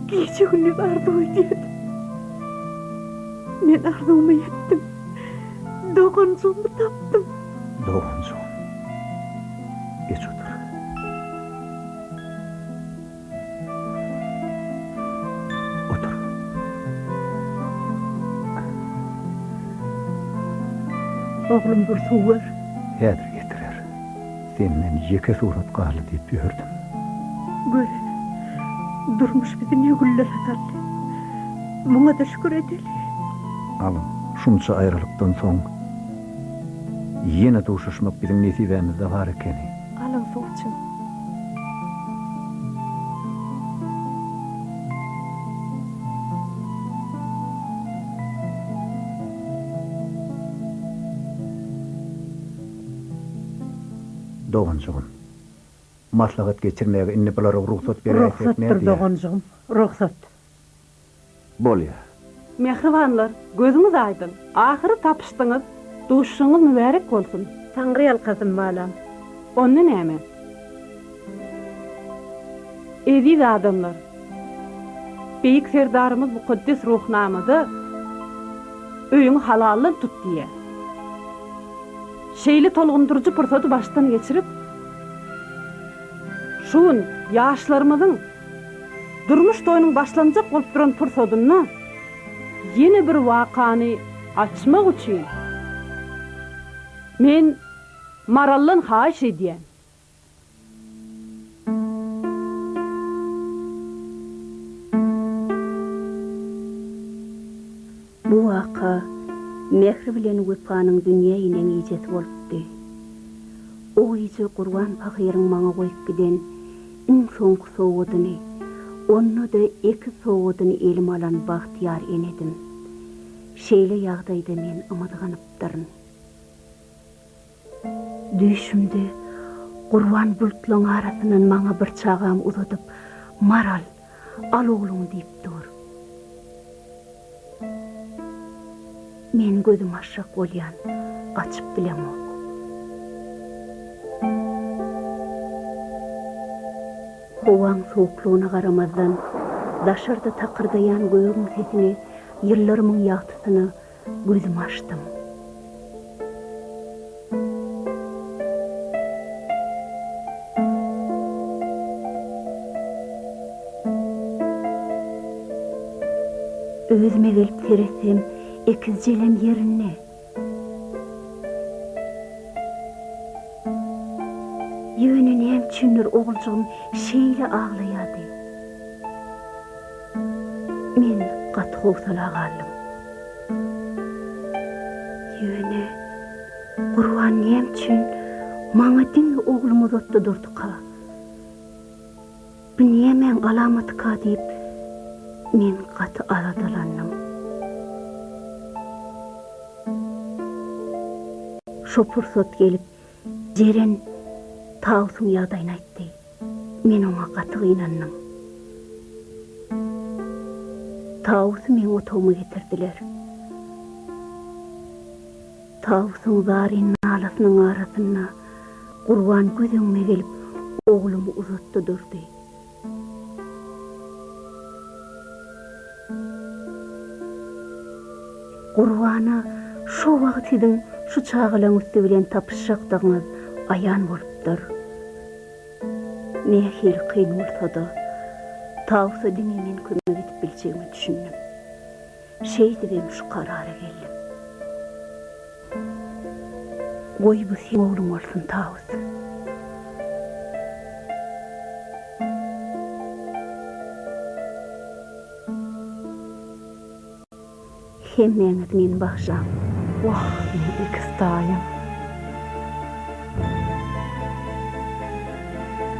Gije-gündiz arzuw edýärdim. Men arzuwyma ýetdim. Doganjygymy tapdym. Doganjygym. Geç otur. Otur. Oglum bir suw ber. Häzir getirer. Senden ýeke surat galdy diýip ýördüm. Gör, durmuş bizi ne günlere saldy. Muňa-da şükür edeli. Alyň, şunça aýralykdan soň ýene duşuşmak biziň nesibämizde bar ekeni. Alyň, suw içiň. Doganjygym, maslahat geçirmäge indi bulara rugsat beräýsek Rugsatdyr, nädýär? doganjygym, rugsat. Bolýar. Mähribanlar, gözüňiz aýdyň! Ahyry tapyşdyňyz, duşuşygyňyz mübärek bolsun! Taňry ýalkasyn, balam. Onda näme? Eziz adamlar! Beýik Serdarymyz Mukaddes Ruhnamada Öýüňi halaldan tut diýýär. Şeýle tolgundyryjy pursady başdan geçirip, şu gün ýaşlarymyzyň durmuş toýunyň başlanjak bolup duran pursadynda ýene bir wakany açmak üçin men Maraldan haýyş edýän. Bu waka Mähri bilen Wepanyň dünýä inen gijesi bolupdy. O gije Gurban pahyryň maňa goýup giden iň soňky sowgadyny, onda-da ekiz sowgadyny elime alan bagtyýar enedim. Şeýle ýagdaýda men ymyzganypdyryn. Düýşümde Gurban bultlaň arasyndan maňa bir çagamy uzadyp, Maral, al ogluňy diýip dur. Men gözümi açjak bolýan, açyp bilemok. Howaň sowuklygyna garamazdan, daşarda takyrdaýan gögüň sesine, ýyldyrymyň ýagtysyna Gözümi açdym. Özüme gelip seretsem, ekizjelem ýerinde. Ýöne näme üçindir oguljygym şeýle aglaýardy. Men gaty howsala galdym. Ýöne Gurban näme üçin maňa diňe oglumy uzatdy durduka? Bu nämäň alamatyka diýip, men gaty aladalandym. Şo pursat gelip, Jeren Tawusyň ýagdaýyny aýtdy. Men oňa gaty gynandym. Tawusy meň otagyma getirdiler. Tawusyň zaryn nalasynyň arasynda Gurban göz öňüme gelip, oglumy uzatdy durdy. Gurbana şo wagt siziň şu çagalaň üsti bilen tapyşjakdygyňyz. aýan bolupdyr. Nähili kyn bolsa-da, Tawusa diňe men kömek edip biljegime düşündim. Şeýdibem şu karara geldim. Goý bu seň ogluň bolsun, Tawus. Hemmäňiz meni bagyşlaň. Wah, meň ekiz daýym.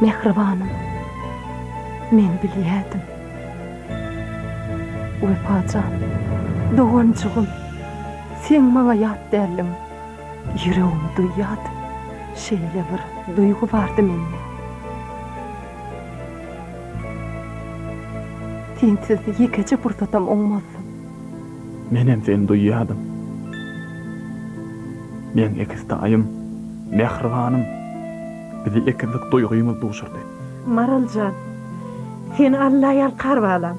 Mähribanym, men bilýädim. Wepa jan, doganjygym, seň maňa ýat däldiň. Ýüregim duýýady. Şeýle bir duýgy bardy mende. Sensiz ýekeje pursatam oňmazdym. Menem seni duýýadym. Meň ekiz taýym, mähribanym. Bizi ekizlik duýgymyz duşurdy. Maral jan, seni Alla ýalkar balam.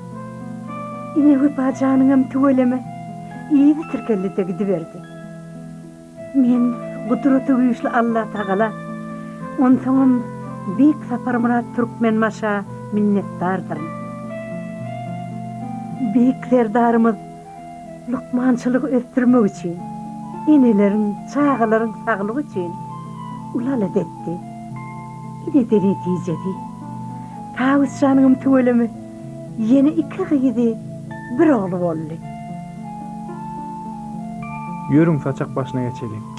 Ine Wepa janyňam tüweleme, yzy tirkellide gidiberdi. Men Gudraty güýçli Allatagala, onsoňam Beýik Saparmyrat Türkmenbaşa minnetdardyryn. Beýik Serdarymyz lukmançylygy ösdürmek üçin, eneleriň, çagalaryň saglygy üçin uly alada etdi. Ine-de netijesi. Tawus janyňam tüweleme Ýene iki gyzy, bir ogly boldy. Ýörüň saçak başyna geçeliň.